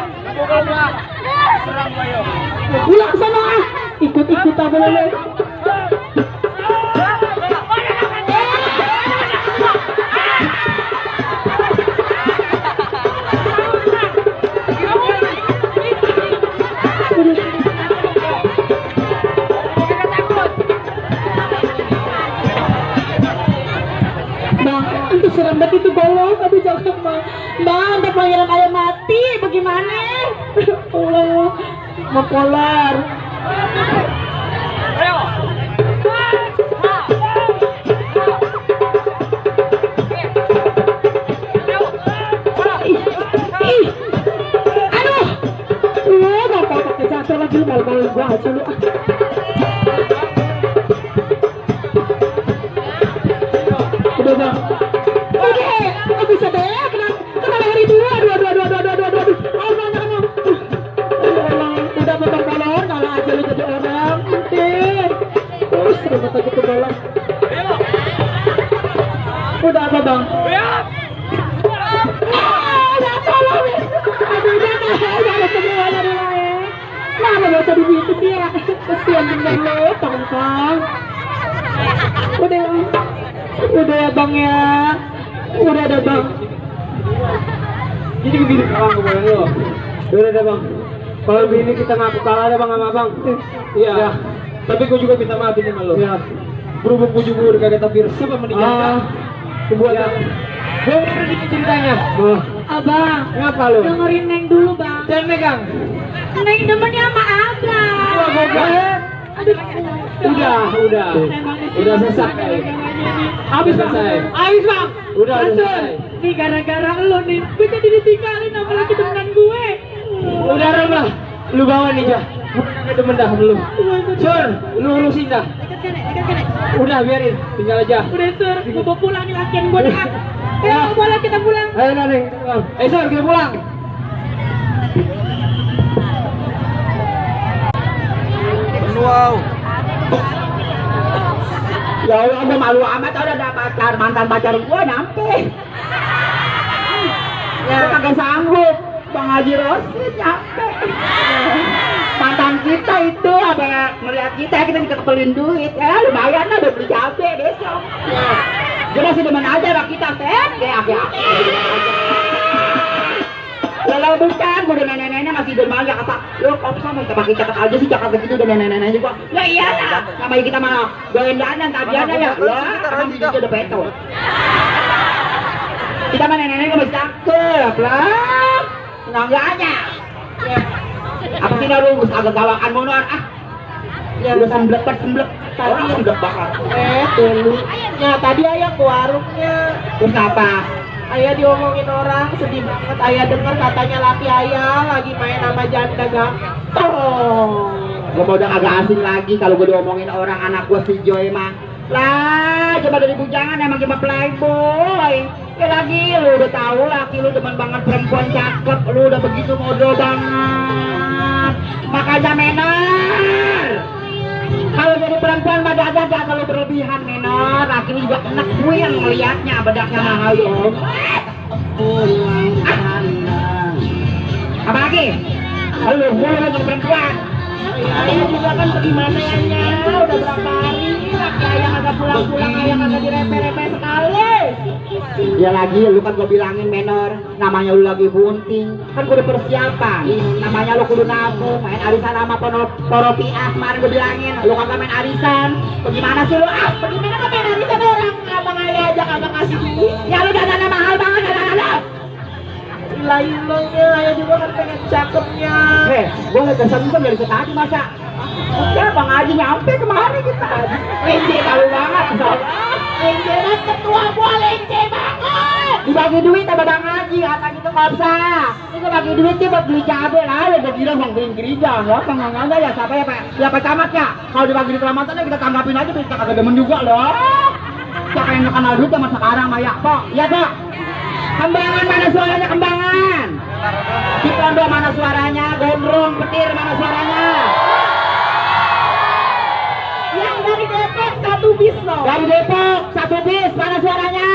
Pulang sana ah. Ikut-ikut apa boleh. Serem banget itu golong, aduh jangan bang, ntar pangeran ayah mati, bagaimana? Allah, mau polar. Ayo. Aduh, bapak pakai jatuh lagi lu malu-malu gua aja lu. Udah bang. Bisa deh, kenapa hari dua, aduh, udah potong kolor, kalau aja lu jadi orang, terus terus gitu bolang. Udah apa bang? Udah tolong, aduh udah semuanya dulu ya. Kenapa gak usah begitu sih ya? Kesian bener lo, tongkong. Udah ya bang ya. Udah ada bang. Jadi begini kawan gue lo. Udah ada bang. Kalau begini kita ngaku kalah ada bang sama abang. Iya. Ya. Tapi gue juga minta maaf ini sama lo. Iya. Berhubung gue juga udah kagak tapir siapa meninggal. Kebuatan. Ya. Gue udah dikit ceritanya. Abang. Ngapa lo? Dengerin Neng dulu bang. Jangan megang. Neng demennya sama abang. Wah goblok. Aduh. Udah selesai. Habis selesai. Habis bang. Udah selesai. Nih gara-gara lo nih, gue jadi ditinggalin sama laki temenan gue. Udah Ram lah. Lu bawa nih Jah. Gue demen dah lu. Sur, lu urusin dah. Udah biarin, tinggal aja. Udah Sur, gue mau pulang nih latihan gue dah. Ya, boleh kita pulang. Ayo Neng. Sur, kita pulang. Wow. Ya Allah, udah malu amat, udah ada pacar, mantan pacar gua nyampe. Ya, kagak sanggup. Bang Haji Rosid nyampe. Mantan kita itu apa melihat kita dikepelin duit. Ya lumayan lah, udah beli cabe besok. Ya, dia masih demen aja sama kita, Sen. Kayak Lalu bukan, gue udah nenek-neneknya masih demen aja kata, lo kok sama kita pakai catat aja sih Jakarta gitu udah nenek-neneknya juga. Ya iyalah, namanya kita mah goendanan tabiannya ya. Lah, emang dia udah peto. Kita mah nenek-neneknya masih cakep lah. Tenagganya. Apa sih narungus agak gawakan monor ah. Ya udah semblek tadi udah bakar. Dulu. Ya tadi ayah ke warungnya. Terus apa? Ayah diomongin orang, sedih banget. Ayah dengar katanya laki ayah lagi main sama janda ganteng. Gue mau udah agak asing lagi kalau gue diomongin orang anak gue si Joy mah. Lah, coba dari bujangan emang cuma playboy. Ya lagi, lu udah tahu laki lu demen banget perempuan cakep, lu udah begitu modal banget. Makanya Menor, kalau jadi perempuan mah agak kalau berlebihan Menor, laki lu juga enak gue yang ngeliatnya bedaknya mahal dong. Apa lagi? Lu gue lagi perempuan. Ayah juga kan bagaimana ya, udah berapa hari laki ayah agak pulang-pulang, ayah agak direpe-repe sekali. Ya lagi, lu kan gue bilangin menor, namanya lu lagi bunting, kan gue udah persiapan. Namanya lu kudu nabung, main arisan sama poropiah. Kemarin gue bilangin, lu kagak main arisan. Bagaimana sih lu? Bagaimana kok main arisan orang? Abang aja kagak kasih duit. Ya lu dananya mahal banget, dananya. Ilah-ilahnya, ya juga kan pengen cakepnya. Gue liat dasar itu dari tadi masa. Udah Bang Haji nyampe kemari kita. Lenje tahu banget. Lenje banget, ketua gua lenje banget. Dibagi duit sama Bang Haji, kata gitu nggak usah. Ini bagi duitnya buat beli cabai lah. Udah gila Bang beli gereja, loh. Tengah-tengah ya siapa ya Pak? Siapa camat ya? Kalau dibagi di kelamatan kita tanggapin aja, kita kagak demen juga loh. Siapa yang nggak kenal duit sama sekarang Maya? Kok? Iya Kok? Kembangan mana suaranya Kembangan? Cipondo mana suaranya? Gondrong, Petir mana suaranya? Yang dari Depok 1 bis loh. Dari Depok 1 bis mana suaranya?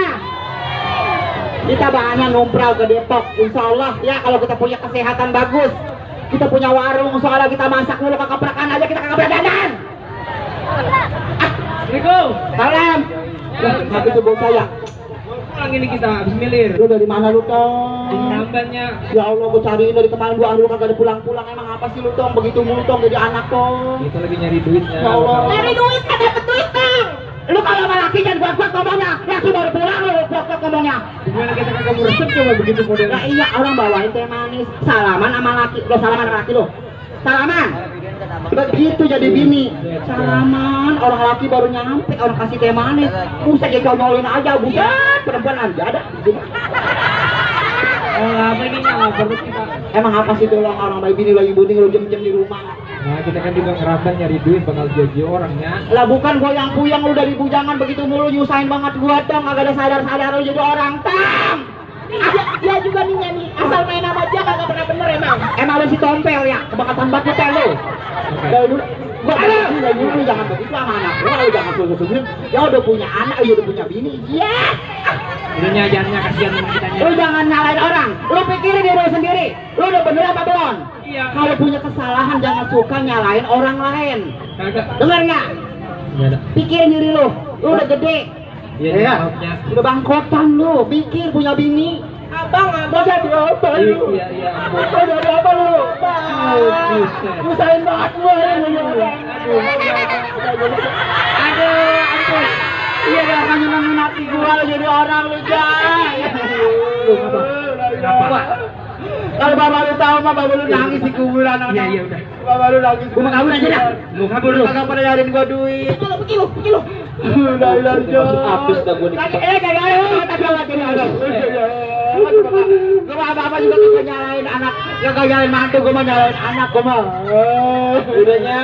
Kita bahannya numpral ke Depok, insya Allah ya kalau kita punya kesehatan bagus. Kita punya warung, soalnya kita masak dulu kekeprakan aja kita kagak berdandan. Assalamualaikum. Salam. Tapi itu bau saya. Pulang ini kita habis milir. Lu dari mana lu Tong? Ini sambannya. Ya Allah, gua cariin dari kemarin 2 hari lu kagak ada pulang-pulang. Emang apa sih lu Tong? Begitu mulu Tong jadi anak Tong. Kita lagi nyari duitnya. Ya Allah. Dari duit kan dapet duit Bang. Lu kalau sama laki jangan buat-buat ngomongnya. Laki baru pulang lu buat-buat ngomongnya. Gimana kita kagak mau resep coba begitu modelnya. Ya iya, orang bawain teh manis. Salaman sama laki. Lu salaman sama laki lu. Salaman. Begitu jadi bini. Salaman, orang laki baru nyampe, orang kasih teh manis. Buset dicocolin aja, buset. Perempuan aja ada. Oh, apa ini lapar kita. Emang apa sih tuh orang bayi bini lagi bunting lu jem-jem di rumah? Nah, kita kan juga ngerasain nyari duit bakal jadi orangnya. Lah bukan goyang-puyang lu dari bujangan begitu mulu nyusahin banget gua Tong, agak ada sadar-sadar lu jadi orang Tang. Dia juga nih nyanyi asal main nama aja kagak pernah bener emang. Emang lu si tompel ya, kebakatan batu teh lu. Dari dulu gua dari dulu jangan begitu sama anak lu jangan susu-susu. Ya udah punya anak, ya udah punya bini. Iya. Udah nyajarnya kasihan sama kitanya. Lu jangan nyalain orang. Lu pikirin diri lu sendiri. Lu udah bener apa belum? Iya. Kalau punya kesalahan jangan suka nyalain orang lain. Kagak. Dengar nggak? Enggak ada. Pikirin diri lu. Lu udah gede. Iya, Ya. maafnya. Udah bangkotan lu. Pikir punya bini. Abang Jadi apa lu? Iya, iya, ampun. Jadi apa lu? buset. Usahain banget gua ini. Aduh, ampun. Iya, gak akan nyenengin hati gua lu jadi orang lu, Jay. Kenapa? Kalau bapak lu tahu mah bapak lu nangis di kuburan. Iya, iya, udah. Bapak lu nangis. Gua mau kabur aja dah. Mau kabur lu. Kagak pada nyariin gua duit. Pergi lu. Udah hilang, Jay. Habis dah gua dikit. Kagak ada tapi lagi ada. Gua apa-apa juga kagak nyalain anak. Kagak nyalain mantu, gua mah nyalain anak gua mah. Udahnya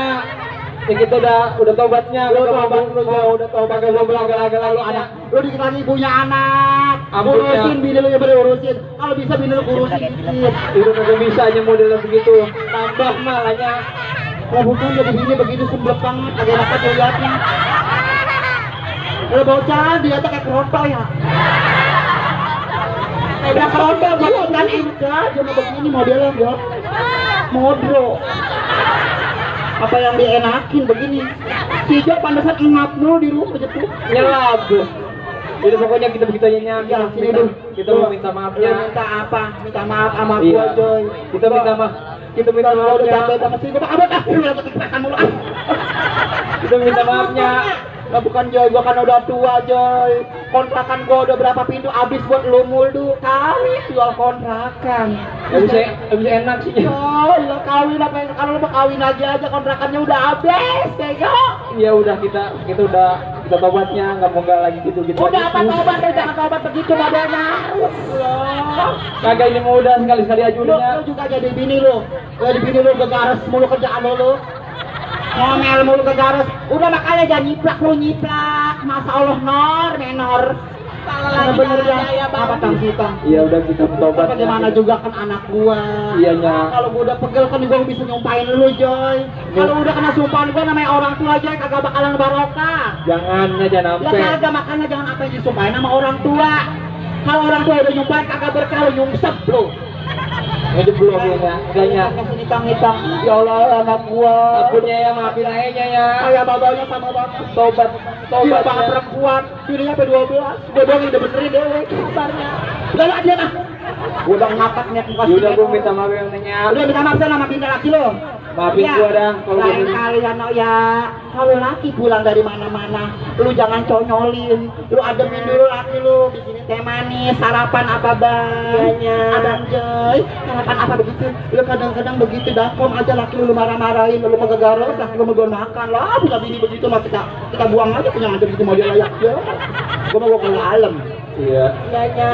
ya kita udah tobatnya, Udah tobat lu belaga-laga lalu anak. Lu dikit lagi punya anak. Ampun, ya. Urusin bini lu yang bener urusin. Kalau bisa bini lu urusin dikit. udah kagak bisa aja modelnya begitu. Tambah malahnya. Kalau bukan jadi bini begitu semblep banget. Agak dapat dilihatnya. Kalau bocah dia tuh kayak kerontol ya. Kayak kerontol gua kan enggak cuma begini modelnya gua. Modro. Apa yang dienakin begini? Si Jo pantesan ingat dulu di rumah jatuh. Nyelap. Udah pokoknya kita begitu aja Ya, sini dulu. Kita mau minta maafnya. Minta apa? Minta maaf sama Iya. gua, Joy. Kita minta maaf. Kita minta Gua udah maafnya. capek banget sih. Gua abot lu lagi kepekan mulu. Kita minta maafnya. Lah bukan Joy, gua kan udah tua, Joy. Kontrakan gua udah berapa pintu habis buat lu muldu. Kali jual kontrakan. Habis enak sih. Joy, lo kawin apa yang kalau lu mau kawin aja kontrakannya udah habis, Tego. Ya udah kita udah tobatnya, nggak mau lagi gitu Udah apa tobat, jangan tobat begitu modelnya. Kagak ini mau udah sekali aja Lu udahnya. juga jadi bini lu. Jadi bini lu gegares mulu kerjaan lu. Ngomel mulu gegares. Udah makanya jangan nyiplak lu nyiplak. Masa Allah menor. Bener ya. Apa tang kita? Iya udah kita tobat. Tapi gimana juga kan anak gua. Iya, nya. Kalau gua udah pegel kan gua bisa nyumpahin lu, Joy. Kalau udah kena sumpahan gua namanya orang tua aja kagak bakalan barokah. Jangan Ya sampai. kagak makanya jangan apa yang disumpahin sama orang tua. Kalau orang tua udah nyumpahin kagak berkah lu nyungsep lu. ngejeblok ya, ganya. Kasih hitang-hitang. Ya Allah, anak gua. Apunnya ya, maafin aja ya. Kayak babanya sama banget. Tobat banget perempuan. Dirinya P12. Gua doang yang udah benerin dewek kabarnya. Udah lah dia mah. Gua udah ngakak niat muka Yaudah gue minta maaf yang nanya. Udah minta maaf sama bini laki lo. Maafin gua dah kalau gua lain ini. kali ya kalau laki pulang dari mana-mana lu jangan conyolin, lu ademin dulu laki lu, bikinin teh manis, sarapan apa bang? Abang Joy, sarapan apa begitu? Lu kadang-kadang begitu dakom aja laki lu marah-marahin, lu mengegaros, laki lu mau makan lah, punya bini begitu mah kita buang aja punya aja begitu mau dia layak ya. Gua mau ke alam. Iya.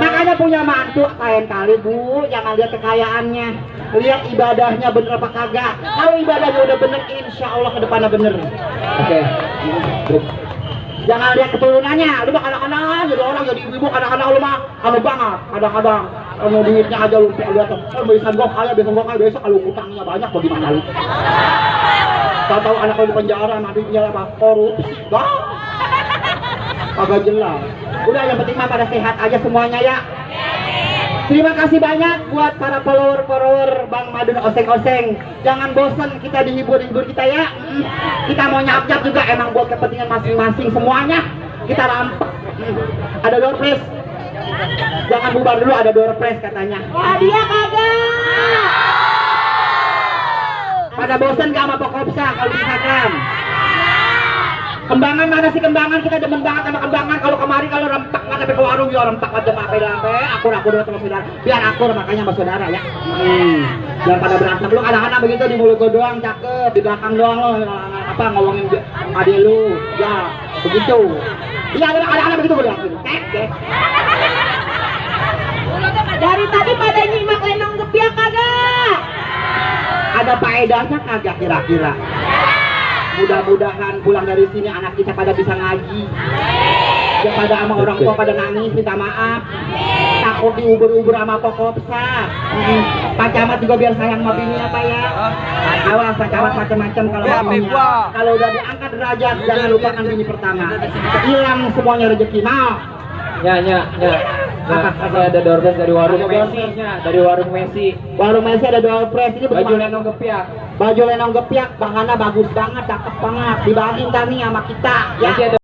Makanya punya mantu lain kali bu, jangan lihat kekayaannya, lihat ibadahnya bener apa kagak. Kalau ibadahnya udah bener, insya Allah ke depannya bener. Oke. Jangan lihat keturunannya, lu mah kadang-kadang jadi orang jadi ibu kadang-kadang lu mah kamu banget, kadang-kadang kamu duitnya aja lu lihat, kalau bisa gua kaya besok kalau utangnya banyak bagaimana lu? Tahu anak lu di penjara, nantinya apa korupsi, bang? Agak jelas. Udah yang penting mah pada sehat aja semuanya ya. Terima kasih banyak buat para follower Bang Madun Oseng-Oseng. Jangan bosan kita dihibur-hibur kita ya. Kita mau nyap-nyap juga emang buat kepentingan masing-masing semuanya. Kita rampok. Ada door prize. Jangan bubar dulu, ada door prize katanya. Wah dia kagak. Pada bosan gak sama Pokopsa kalau di Instagram? Kembangan mana sih kembangan, kita demen banget sama kembangan. Kalau kemari kalau rempak nggak sampai ke warung ya rempak aja sampai akur dulu sama saudara, biar akur makanya sama saudara ya. Jangan pada berantem lu kadang-kadang begitu di mulut gua doang cakep, di belakang doang lo apa ngomongin adik lu ya begitu. Iya kadang-kadang begitu gua liatin. Dari tadi pada nyimak lenong gepiak kagak? Ada faedahnya kagak kira-kira? Mudah-mudahan pulang dari sini anak kita pada bisa ngaji. Dia pada sama orang tua pada nangis minta maaf. Takut diubur-ubur sama Pokopsa. Pak Camat juga biar sayang sama bini apa ya. Awas Pak Camat macam-macam kalau udah diangkat derajat jangan lupakan bini pertama. Hilang semuanya rezeki. Mau? Ya. Apa ada door prize dari warung Messi. Dari warung Messi. Warung Messi ada door prize ini Baju lenong gepiak. Baju lenong gepiak, bahannya bagus banget, cakep banget. Dibagiin kami sama kita. Ya. Masih ada